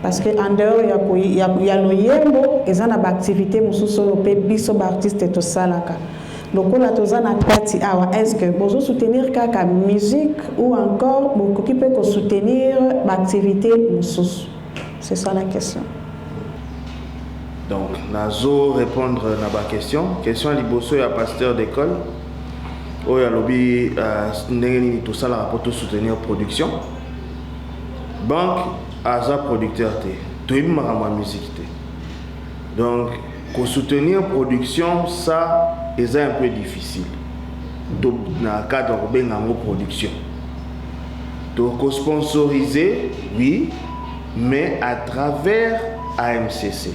parce que en dehors ya loyembo, eza na baactivité mosusu oyo mpe biso baartiste tosalaka. Lokola toza na kati awa, est ce que bozosoutenir kaka musique ou encore bokoki mpe kosoutenir baactivité mosusu? C'est ça la question. Donc nazo répondre na baquestion. Question ya liboso ya pasteur d'école oyo alobi ndenge nini tosalaka mpo tosoutenir production. Banque aza producteur te, toyebi makambo ya musique te, donc kosoutenir production, ça eza un peu difficile. To na cadre ya kobenga yango production, tokosponsoriser, oui, mais à travers AMCC.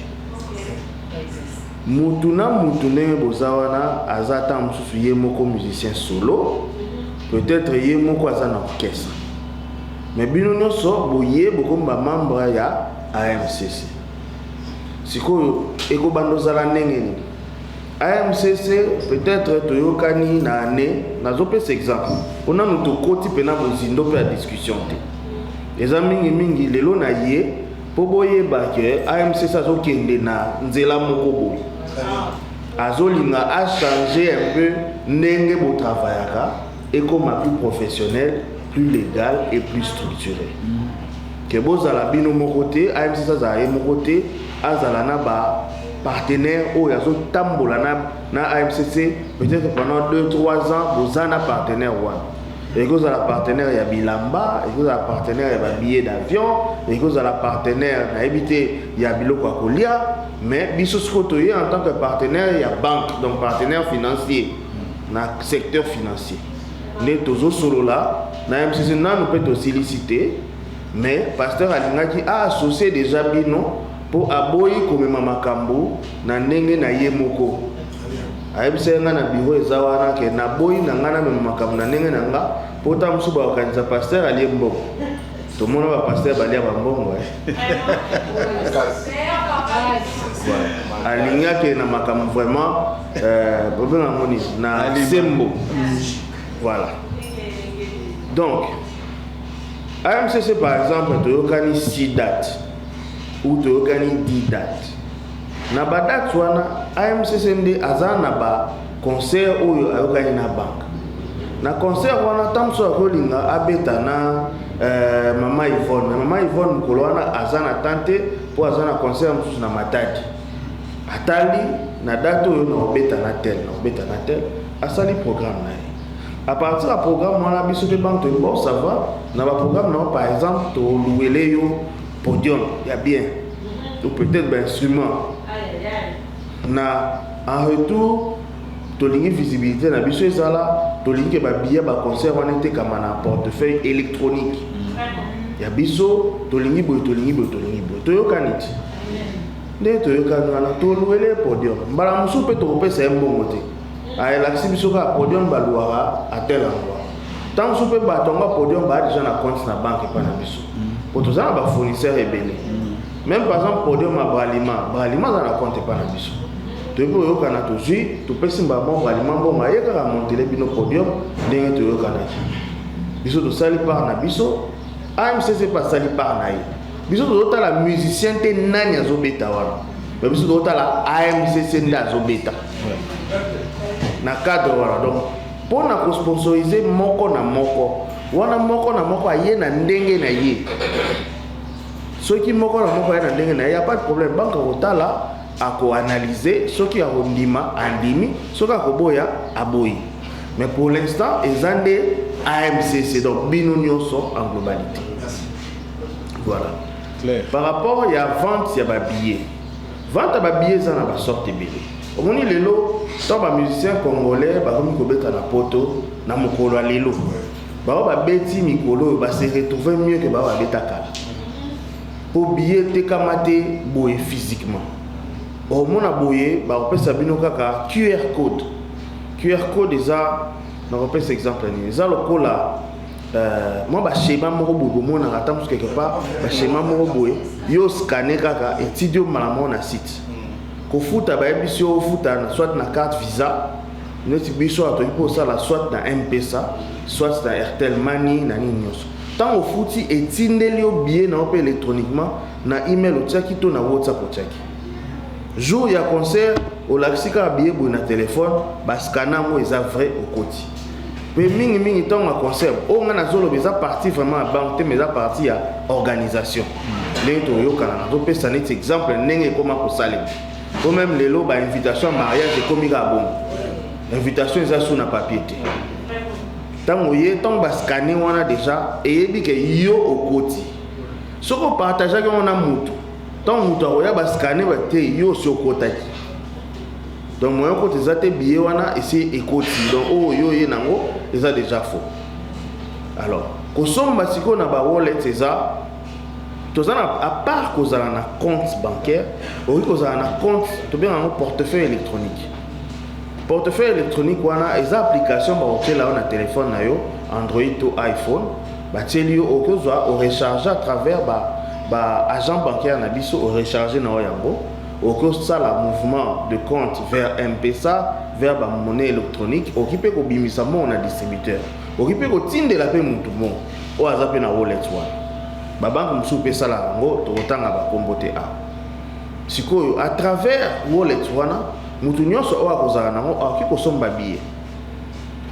Mutu na mutu ndenge boza wana, aza ata mosusu ye moko musicien solo, peut-être ye moko aza na orchestre, mais bino nyonso boye bokomi bamembre ya AMCC. Sikoyo ekobanda ozala ndenge nini? AMCC, peut-être toyokani na année, nazopesa exemple mpo nanu tokoti mpena bozindo mpe ya discussion te. Eza mingimingi lelo na ye mpo boyeba ke AMCC azokende na nzela moko boye, azolinga achange un peu ndenge botravaillaka, ekoma plus professionnel, plus légal et plus structuré, ke bozala bino moko te, AMCC azala ye moko te, azala na bapartenaire oyo azotambola na AMCC. Peut-être pendant 2 3 ans boza na partenaire wana. Ekozala partenaire ya bilamba, ekozala partenaire ya babillet d'avion, ekozala partenaire, nayebi te, ya biloko ya kolia. Mais biso sikoyo toye en tant que partenaire ya banque, donc partenaire financier na secteur financier, nde tozosolola na MCC. Nanu mpe tosilisi te, mais pasteur alingaki aassocie déjà bino mpo aboyi komema makambo na ndenge na ye moko. Ayebisaki ngai na biro eza wana ke naboyi na ngai namema makambo na ndenge na nga, mpo ta mosusu bakokanisa pasteur alie mbongo. Tomona bapasteur balia bambongo. Alingi akende na makambo vraiment, bobenga yango nini, na sembo. Voilà. Donc AMCC, par exemple, toyokani 6 date ou toyokani 10 date. Na badate wana, AMCC nde aza na baconcert oyo ayokani na banque. Na concert wana, ntango mosusu akolinga abeta na mama Yvonne, mais mama Yvonne mokolo wana aza na temps te mpo aza na concert mosusu na Matadi. Atali na date oyo na obeta na tel, na obeta na tel, asali programme na ye. À partir ya programme wana, biso mpe banque toyebi: bon, ça va, na baprogramme na yo, par exemple tolouele yo podium ya bien ou peut-être bainstrument. Na en retour, tolingi visibilité na biso ezala, tolingi ke babillet baconcert wana etekama na portefeuille électronique ya biso, tolingi boye, tolingi boye, tolingi boye. Toyokani ti nde toyokani wana, tolouele podium. Mbala mosusu mpe tokopesa ye mbongo te, ayelakisi biso kaka podium balouaka à tel endroit. Ntango mosusu mpe bato yango ya podium baa déjà na compte na banque epa na biso, po toza na bafournisseur ebele. Même par exemple podium ya Bralima, Bralima aza na compte epa na biso. Toyebi koyokana, tozwi, topesi mbamo Bralima mbongo, aye kaka montele bino podium ndenge toyokanaki. Biso tosali part na biso, AMCC mpe asali part na ye. Biso tozotala musicien te, nani azobeta wana. Mais biso totala AMCC nde azobeta na cadre wana. Donc mpo na kosponsorize moko na moko wana, moko na moko aye na ndenge na ye. Soki moko na moko aye na ndenge na ye, ya pas de problème. Banque akotala, akoanalyse, soki akondima andimi, soki akoboya aboyi. Mais pour l'instant eza nde AMCC, donc bino nyonso en globalité. Voilà. Clair. Par rapport ya vente ya babillet, vente ya babillet eza na basorte ebele. Omoni lelo ntango bamusicien congolais bakomi kobeta na poto, na mokolo ya lelo bao babeti mikolo oyo base retrouve mieux ke bao babeta kala, mpo billet etekama te boye physiquement. Omona boye bakopesa bino kaka QR code. QR code eza, nakopesa exemple nini, eza lokola mwa baschéma moko boye bomonaka ata mosusu quelque part, baschéma moko boye, yo scanne kaka, etidi yo mbala moko na site. Kofuta, bayebisi yo ofuta na soit na carte Visa neti biso awa toki mpo osala, soit na M-Pesa, soit na Airtel Money na nini nyonso. Ntango ofuti, etindeli yo billet na yo mpe électroniquement na email otiaki to na WhatsApp otiaki. Jour ya concert, olakisi kaka billet boye na telefone, bascanner yango, eza vrai, okoti. Mpe mingimingi ntango ya concert oyo ngai nazoloba, eza partie vraiment ya banque te, mais eza partie ya organisation ndenge toyokana. Nazopesa neti exemple ndenge ekóma kosalema, po même lelo bainvitation ya mariage ekómi kaka bongo, invitation eza su na papier te. Ntango ye, ntango bascanner wana déjà, eyebi ke yo okoti. Soki opartageaki yango na mutu, ntango moto akoya, bascanner bate yo osi okotaki. Donc moyen okota eza te, billet wana esi ekoti. Donc oyo yo oye nango eza déjà faux. Alors kosomba sikoyo na bawallet, eza toza na, à part kozala na compte bancaire, okoki kozala na compte tobenga yango portefeuille électronique. Portefeuille électronique wana eza application bakotiela yo na telefone na yo, Android to iPhone. Batieli yo, okozwa, orecharge à travers ba agent bancaire na biso, orecharge na yo yango, okosala mouvement de compte vers M-Pesa, vers bamonnaie électronique. Okoki mpe kobimisa mbongo na distributeur, okoki mpe kotindela mpe motu mbongo oyo aza mpe na wallet wana. Babanke mosusu mpe esalaka yango, tokotanga bakombo te awa. Sikoyo à travers wallet wana, motu nyonso oyo akozala nango akoki kosomba billet.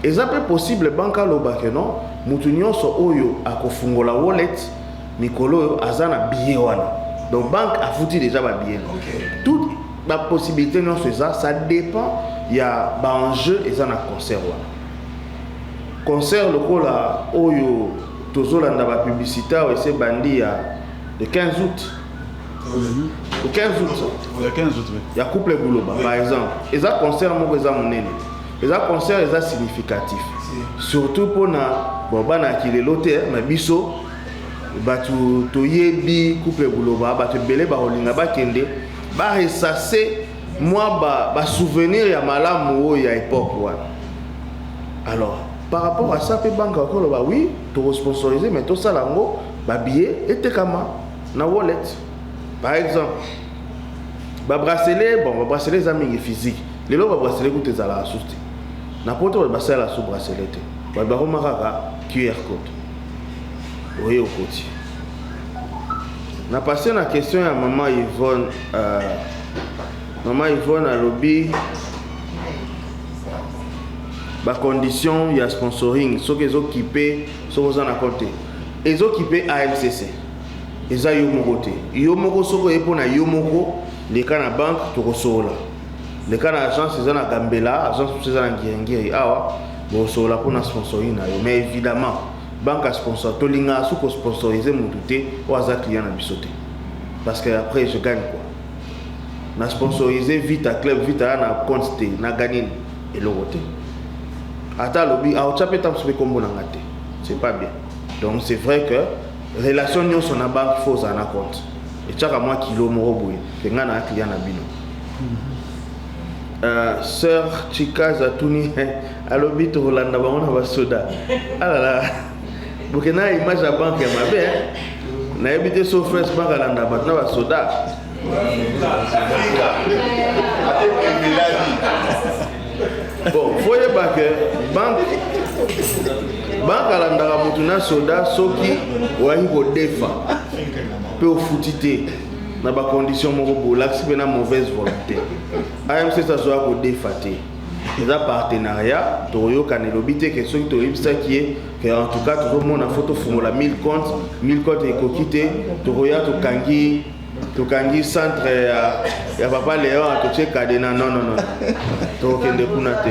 Eza mpe possible banque aloba ke non, motu nyonso oyo akofungola wallet mikolo oyo aza na billet wana. Donc banque afuti déjà babillet. Toute bapossibilité nyonso eza, ça dépend ya baenjeu eza na concert wana. Concert lokola oyo tozolanda bapublicité awa, ese bandi ya le 15 août, le 15 août. Le 15 août, oui. Ya couple Buloba par exemple, eza concert moko eza monene, eza concert eza significatif, surtout mpona bon bana ya kilelo te, na biso bato toyebi couple Buloba. Bato ebele bakolinga bakende baressasser mwa basouvenir ya malamu oyo ya époque wana. Alors par rapport à ça mpe banque akoloba oui, tokosponsoriser, mais tosala yango babillet etekama na wallet par exemple. Babracelet, bon, babracelet eza mingi physique. Lelo babracelet kuta ezalaka susu te na poto, bato basalela su bracelet te, bato bakoma kaka QR code, oye okoti. Na passe na question ya mama Yvonne. Mama Yvonne alobi bacondition ya sponsoring, soki ezokipe, soki oza na compte te, ezokipe AMCC, eza yo moko te. Yo moko soki oye mpo na yo moko, leka na banque, tokosolola. Leka na agence, eza na Gambela, agence mosusu eza na Ngiringiri awa, bokosolola mpona sponsoring na yo. Mais évidemment banque ya sponsor, tolingaka su kosponsorize motu te oyo aza client na biso te, parce que après je gagne quoi na sponsoriser Vita Club? Vita ya na compte te, na gagné eloko te. Ata alobi aotya mpe ta mosusu mpe kombo na nga te, c'est pas bien. Donc c'est vrai que relation nyonso na banque, faut ozala na compte, etiaka mwa kilo moko boye ke ngai na client na bino. Sœur Chikaz atuni, alobi tokolanda bango na basoda. Alala, bokenda na image ya banque ya mabe. Nayebi te so First Bank alanda bato na basoda. Bon, faut yeba ke banque alandaka motu na soda soki oyaki kodefa mpe ofuti te. Na ba condition moko bolakisi mpe na mauvaise volonté. AMC azoya kodefa te. Eza partenariat, tokoyokana elobi te ke soki toyebisaki ye ke en tout cas tozomona fo tofungola 1000 comptes, 1000 comptes ekoki te, tokoya tokangi tokangi centre ya, ya papa Léon totie cadena non non non. Tokokende kuna te.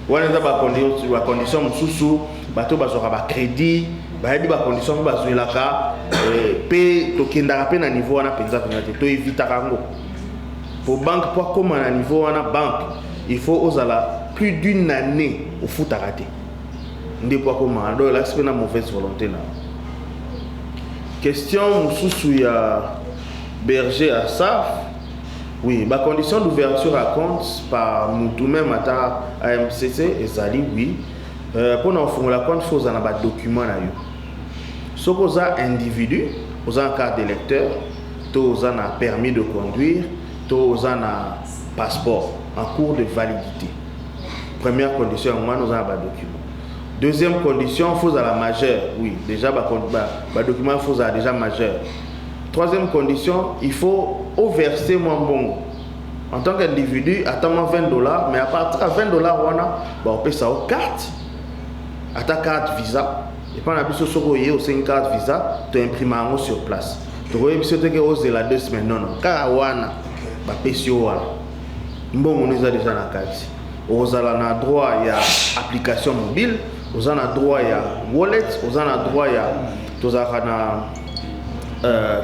Wana eza ba condition ba condition mosusu bato bazwaka ba crédit bayebi ba condition mpe bazwelaka mpe tokendaka mpe na niveau wana mpenza mpenza te, toevitaka yango. Po banque po akóma na niveau wana, banque il faut ozala plus d'une année ofutaka te nde po akóma. Donc elakisi mpe na mauvaise volonté na. Question mosusu ya Berger Asaf, oui, bacondition d'ouverture à compte par mutu même ata AMCC ezali, oui, mpona kofungola compte fo ozala na badocument na yo. Soki oza individu, oza na carte d'électeur to oza na permis de conduire to oza na passeport en cours de validité. Première condition yango wana, oza na badocument. Deuxième condition, fo ozala majeur. Oui, déjà badocument, fo ozala déjà majeur. Troisième condition, il faut overser mwa mbongo en tant qu'individu, ata mwa 20 $, mais à partir ya 20 $ wana baopesa yo carte, ata carte Visa. Epai na biso, soki oye osengi carte Visa, toimprima yango sur place, tokoyebi biso teke ozela 2 semaines, non non, kaka wana bapesi yo wana, mbongo no eza déjà na kati. Ozala na droit ya application mobile, oza na droit ya wallet, oza na droit ya tozalaka na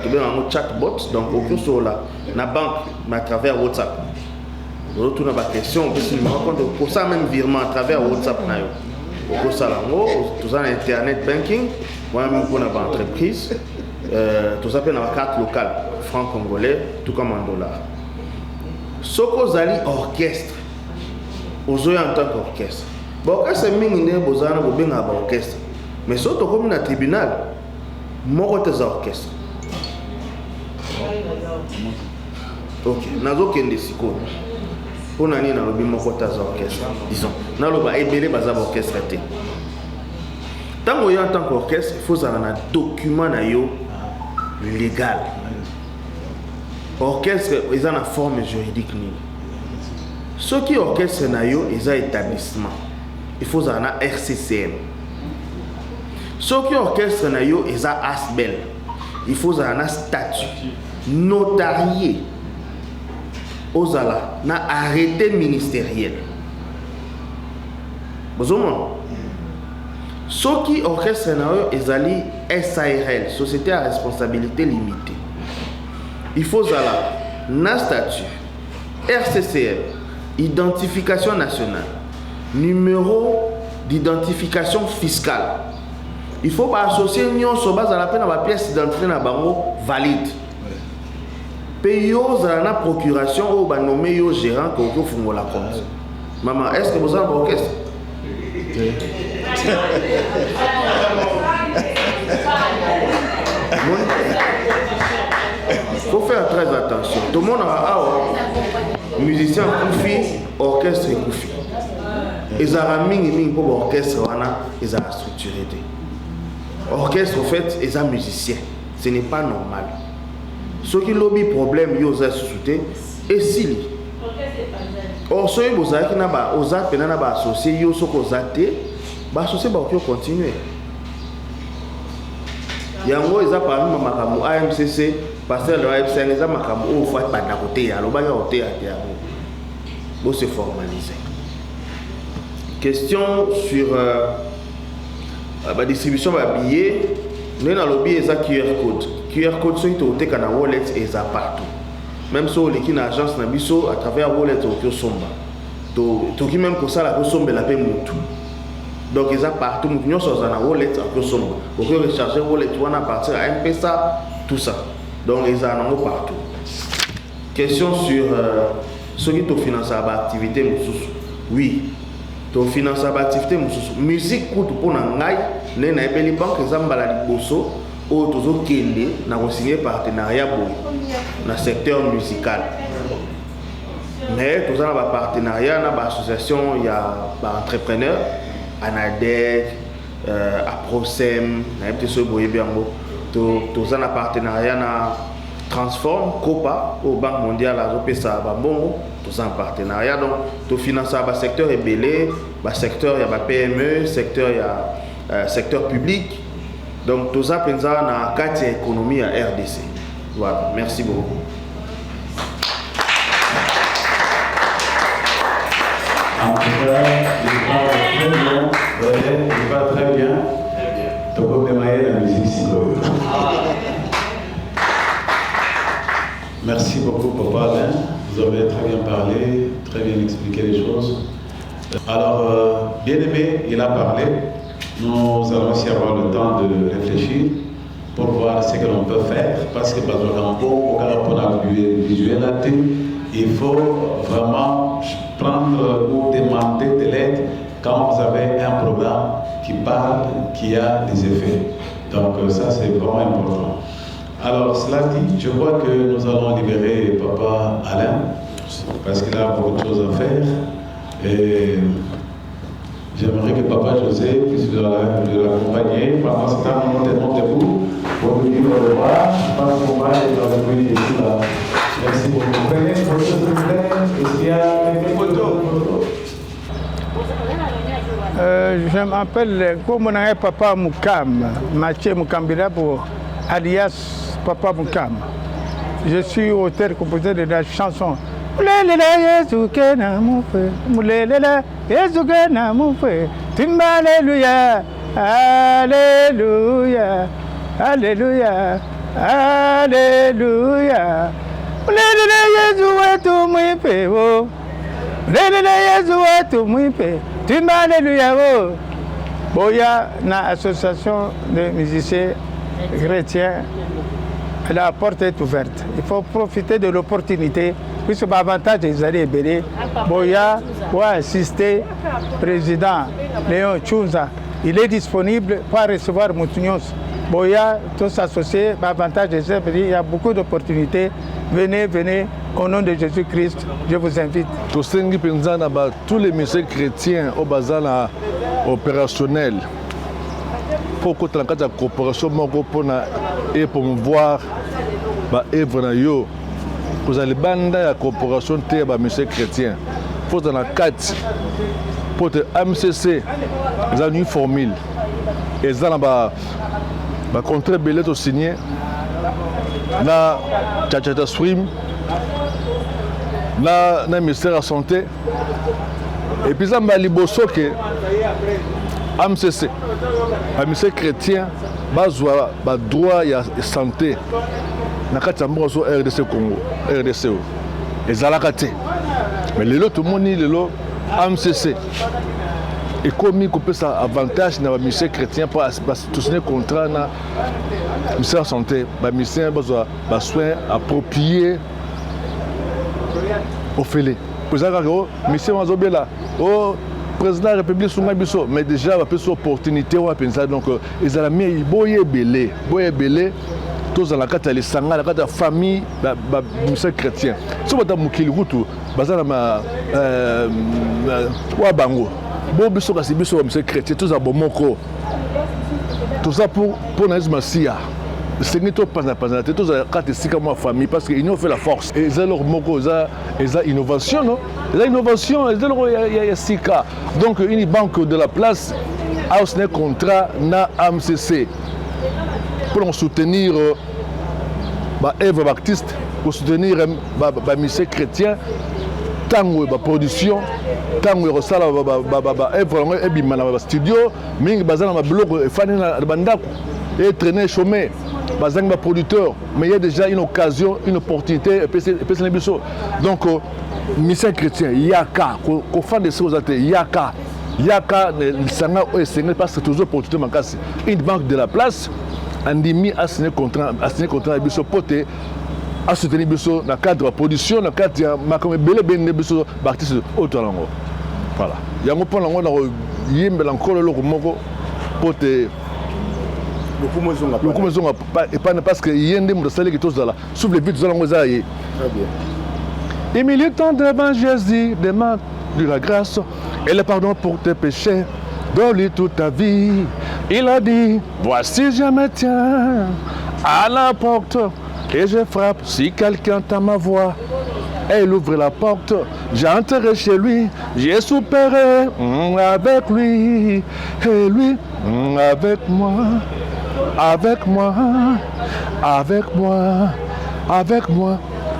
tobenga yango chatbot. Donc okoki osolola na banque mais à travers WhatsApp, ozotuna baquestion, opesi numéro compte, okosala même virement à travers WhatsApp na yo, okosala yango. Toza na internet banking wana mingi mpona baentreprise. Toza mpe na bacarte locale, franc congolais tout comme en dollar. Soki ozali orchestre, ozoya en tant qu'orchestre, baorchestre mingi ndenge bozala na bobengaka baorchestre, mais soki tokomi na tribunal, moko te eza orchestre. Ok, nazokende sikoyo. Mpo na nini nalobi moko te aza orchestre? Disons naloba ebele baza baorchestre te. Ntango oyo en tant qu'orchestre, il faut ozala na document na yo légal. Orchestre eza na forme juridique nini? Soki orchestre na yo eza établissement, il faut ozala na RCCM. Soki orchestre na yo eza ASBL, il faut ozala na statut notarié, ozala na arrêté ministériel. Bozomona, soki orchestre na yo ezali SARL, société à responsabilité limitée, il faut ozala na statut, RCCM, identification nationale, numéro d'identification fiscale. Il faut baassocié nyonso bazala mpe na bapièce d'identité na bango valide, mpe yo ozala na procuration oyo banome yo gérant ke okoki ofungola compte. Mama, est ce que boza na baorchestre? Faut faire très attention. Tomonaka awa musicien akufi, orchestre ekufi. Ezalaka mingimingi mpo baorchestre wana ezalaka structuré te. Orchestre, au fait, eza musicien. Ce n'est pas normal. Soki lobi problème, yo oza lisusu te, esili. Or soki bozalaki na ba oza mpena na baassocié, yo soki oza te, baassocié bakoki ocontinue. Yango eza parmi makambo AMCC, pasteur le ayebisa yango, eza makambo oyo fo banda koteya. Alobaki akoteya te yango, bose formaliser. Question sur badistribution babillet, ndenge nalobi eza QR code. QR code, soki tokoteka na wallet, eza partout. Même soki oleki na agence na biso, à travers wallet okoki osomba, tokoki même kosala kosombela mpe mutu. Donc eza partout, mutu nyonso aza na wallet akoki osomba, okoki recharger wallet wana à partir ya M-Pesa, tout ça. Donc ezala nango partout. Question sur soki tofinansaka baactivité mosusu, oui, tofinansaka baactivité mosusu, musique kutu. Mpo na ngai, ndenge nayebeli banque, eza mbala liboso oyo tozokende na kosigne partenariat boye na secteur musical, mais toza na bapartenariat na baassociation ya baentrepreneur, ANADEC, APROSEM, nayebi te soki boyebi yango. Toza na partenariat na Transform, Copa, oyo Banque mondiale azopesa bambongo, toza en partenariat. Donc tofinansa basecteur ebele, basecteur ya ba PME, secteur ya secteur public. Donc toza mpenza na kati ya économie ya RDC. Voilà, merci beaucoup. En tout cas, il parle très bien. Ouais, il parle très bien. Tokomema ye la musique sikoyo. Merci beaucoup, Papa Alain. Vous avez très bien parlé, très bien expliqué les choses. Alors, bien aimé, il a parlé. Nous allons aussi avoir le temps de réfléchir pour voir ce que l'on peut faire. Parce que, par exemple, pour la visuel, il faut vraiment prendre ou demander de l'aide quand vous avez un programme qui parle, qui a des effets. Donc ça, c'est vraiment important. Alors, cela dit, je crois que nous allons libérer Papa Alain, parce qu'il a beaucoup de choses à faire. Et j'aimerais que Papa José puisse l'accompagner. Pendant ce temps, nous tenons debout pour lui dire au revoir. Je pense qu'on va aller dans le pays ici, là. Merci beaucoup. Prenez une photo, s'il vous plaît. Est-ce qu'il y a une photo? Je m'appelle Komonae Papa Moukam, Mathieu Mukambirabo, alias Papa Moukam. Je suis auteur-compositeur de la chanson Mulelele Yesu kena mufe, Mulelele Yesu kena mufe, Timba Alléluia, Alléluia, Alléluia, Alléluia. Mulelele Yesu wetu mwipe wo, Mulelele Yesu wetu mwipe, Timba Alléluia wo. Boya na association de musiciens chrétiens, la porte est ouverte. Il faut profiter de l'opportunité, puisque l'avantage des alliés est Boya doit assister président Léon Tchunza. Il est disponible pour recevoir Moutounios. Boya, tous associés, l'avantage des alliés, il y a beaucoup d'opportunités. Venez, venez, au nom de Jésus-Christ, je vous invite. Tosengi mpenza na ba tous les musiciens chrétiens oyo baza na opérationnel mpo okota na kati ya corporation moko mpona epromouvoir baevre na yo, kozala libanda ya corporation te ya bamusicien chrétien, mpo ozala na kati, mpo te AMCC eza une formule, eza na bacontrat ebele tosigne na Chachata Stream na ministère ya santé. Et puis eza mbala liboso ke AMCC bamusicien chrétien bazwa badroit ya santé na kati ya mboka so RDC Congo, RDC oyo ezalaka te. Mais lelo tomoni, lelo AMCC ekomi kopesa avantage na bamusicien chrétien mpo tosigne contrat na ministère ya santé, bamusicien bazwa basoin approprié ofele. Po eza kaka o musicien azobela, o président ya république sunga biso, mais déjà bapesi opportunité wana mpenza. Donc ezala mingi, boya ebele, boya ebele, tozala na kati ya lisanga, na kati ya famille bamusicien chrétien. So bato ya mokili kutu baza na ma wa bango bo biso, kasi biso bamusicien chrétien tozala bomoko, toza mpo na Yesu Masiya. Esengi topanzanapanzana te, tozala kati esika mwa famille, parce que union fait la force. Eza eloko moko eza innovation, non? Eza innovation, eza eloko ya sika. Donc une banque de la place aosigné contrat na AMCC mpona kosoutenir baœuvre baartiste, kosoutenir bamusicien chrétien ntango baproduction, ntango ya kosala baœuvre yango ebima na bastudio. Mingi baza na babiloko efandi na bandako, etraîner, chômer, bazangi baproducteur. Mais il y a déjà une occasion, une opportunité epesani biso. Donc musicien chrétien, yaka, kofanda esika oza te, yaka, yaka lisanga oyo esengeli, parce que toujours opportunité makasi. Une banque de la place andimi asigné contrat, asigné contrat na biso po te asoutenir biso na cadre ya production, na cadre ya makambo ebele ebele nde biso baartiste oyo toala yango. Voilà, yango mpo nango na koyembela Nkolo eloko moko po te lokumu ezonga epana, parce que ye nde moto asalaki tozala souffle vie, tozala yango, eza ye. Humilie-toi devant Jésus, demande de la grâce et le pardon pour tes péchés. Donne-lui toute ta vie. Il a dit, voici je me tiens à la porte. Et je frappe. Si quelqu'un entend ma voix, et il ouvre la porte, j'entrerai chez lui, j'ai soupéré avec lui, et lui avec moi, avec moi, avec moi, avec moi.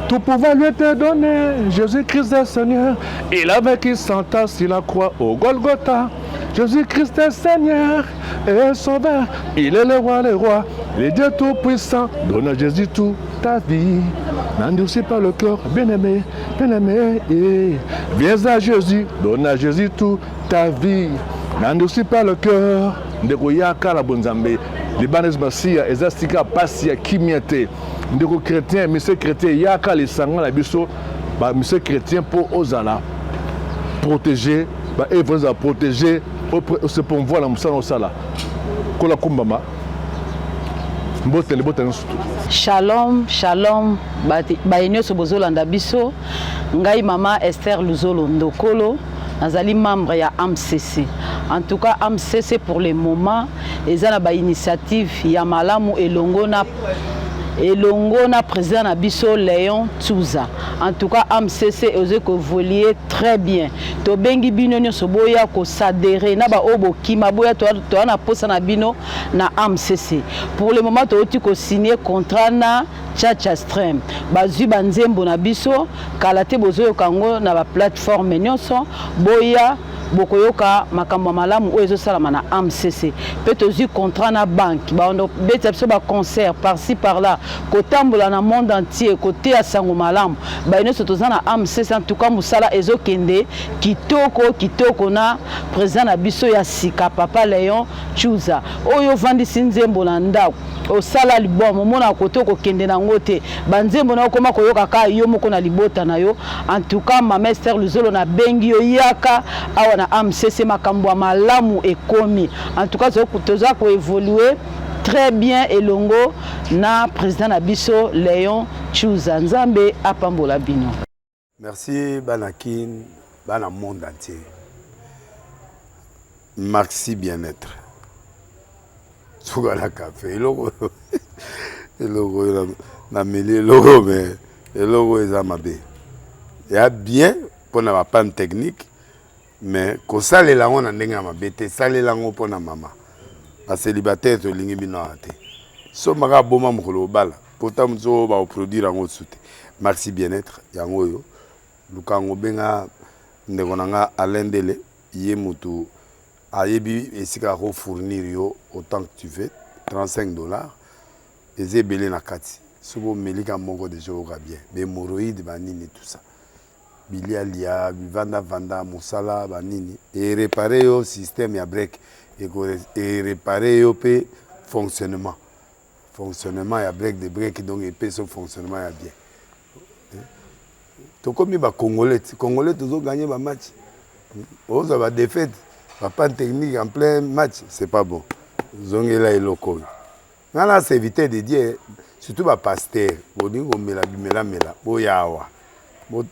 Tout pouvoir lui était donné, Jésus-Christ est Seigneur. Il avait qui s'entasse sur la croix au Golgotha. Jésus-Christ est Seigneur et Sauveur. Il est le roi, le roi, le Dieu Tout-Puissant. Donne à Jésus toute ta vie. N'endurcis pas le cœur, bien-aimé, bien-aimé. Viens à Jésus, donne à Jésus toute ta vie. N'endurcis pas le cœur. Ndeko yaka na bonzambe. Libanda Yesu Masiya eza sika pasi ya kimia te. Ndeko chrétien, monsieur chrétien, yaka lisanga na biso ba monsieur chrétien po ozala protégé, ba œuvre ozala protégé, ose pourvoir na mosala osala. Kola kumbama. Mbote libota nyonso tu. Shalom, shalom, baye nyonso bozolanda biso. Ngai mama Esther Luzolo Ndokolo, nazali membre ya AMCC. En tout cas, AMCC pour le moment eza na ba initiative ya malamu elongo na elongo na président na biso Léon Tsuza. En tout cas, AMCC ezo ko évoluer très bien. Tobengi bino nyonso boya ko s'adhérer na ba oyo bokima boya toa na posa na bino na AMCC. Pour le moment toyoti ko signer contrat na Chacha Stream. Bazwi ba nzembo na biso kala te bozoyoka yango na ba plateforme nyonso boya bokoyoka makambo ya malamu oyo ezosalama na AMCC. Mpe tozwi contrat na banque, baondo betisa biso ba concert par-ci par-là, kotambola na monde entier, koteya sango malamu. Baye nyonso toza na AMCC, en tout cas mosala ezokende kitoko kitoko na président na biso ya sika papa Léon Tchuza. Oyo ovandisi nzembo na ndako, osala album, omona kote okokende nango te, banzembo na okoma koyoka kaka yo moko na libota na yo. En tout cas, mama Esther Luzolo nabengi yo, yaka awa na AMCC, makambo ya malamu ekomi. En tout cas, toza koévoluer très bien elongo na président na biso Léon Tchuza. Nzambe apambola bino. Merci bana Kin, bana monde entier. Maxi bien-être. Suka na café eloko eloko oyo nameli eloko mais eloko eza mabe. Ya bien mpona ba panne technique mais kosalela yango na ndenge ya mabe te, salela yango mpona mama. Ba célibataire tolingi bino awa te. Sombaka boma mokolo obala pota mosusu oyo bakoproduire yango su te. Maxi bien-être yango oyo luka yango, benga ndeko na nga Alain Ndele, ye motu ayebi esika akofournir yo autant que tu veux. 35 $ eza ebele na kati. Soki omelika moko deja oyoka bien, bahémorroïde banini tout ça, bilialia bivandavanda mosala banini, erépare yo système ya break, erépare yo mpe fonctionnement ya break de break, donc epesi yo fonctionnement ya bien. Tokomi bacongolais, congolais tozoganye bamatch, ozwa badéfaite, bapanne technique en plein match, c'est pas bon. Zongela eloko oyo. Nga na serviteur de Dieu, surtout bapasteur bolingi komela bimelamela, boya awa,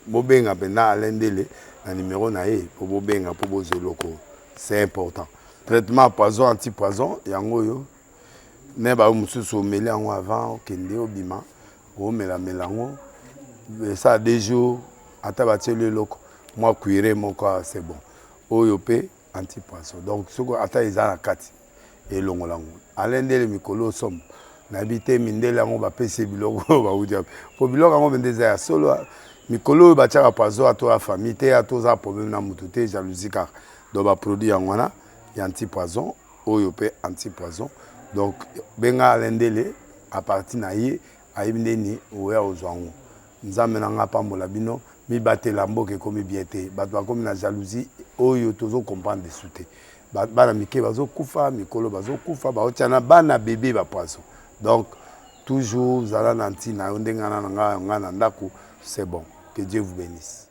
bobenga mpenza Alain Ndele na numero na ye po bobenga mpo bozwa eloko oyo, c'est important. Traitement poison, anti poison yango oyo ne bayo mosusu omeli yango avant okende obima, omelamela yango esala 2 jours, ata batieli eloko mwa cuire moko, c'est bon. Oyo mpe anti poison, donc soki ata eza na kati elongola yango. Alain Ndele mikolo osomo nayebi te mindele yango bapesi biloko oyo bauti wapi, po biloko yango mpenza eza ya solo. Mikolo oyo batiaka poison ato ya famille te, ato oza problème na motu te, jalousie kaka. Donc baproduit yango wana ya anti poison, oyo mpe anti poison. Donc benga Alain Ndele, à partir na ye ayebi ndeni oya ozwa yango. Nzambe na nga apambola bino. Mibatela, mboka ekomi bien te, bato bakomi na jalousie oyo tozocomprendre desu te. Bana mike bazokufa, mikolo bazokufa, baotia na bana bebe bapoison. Donc toujours zala na ntina yo ndenge na nga na ndako, c'est bon. Que Dieu vous bénisse.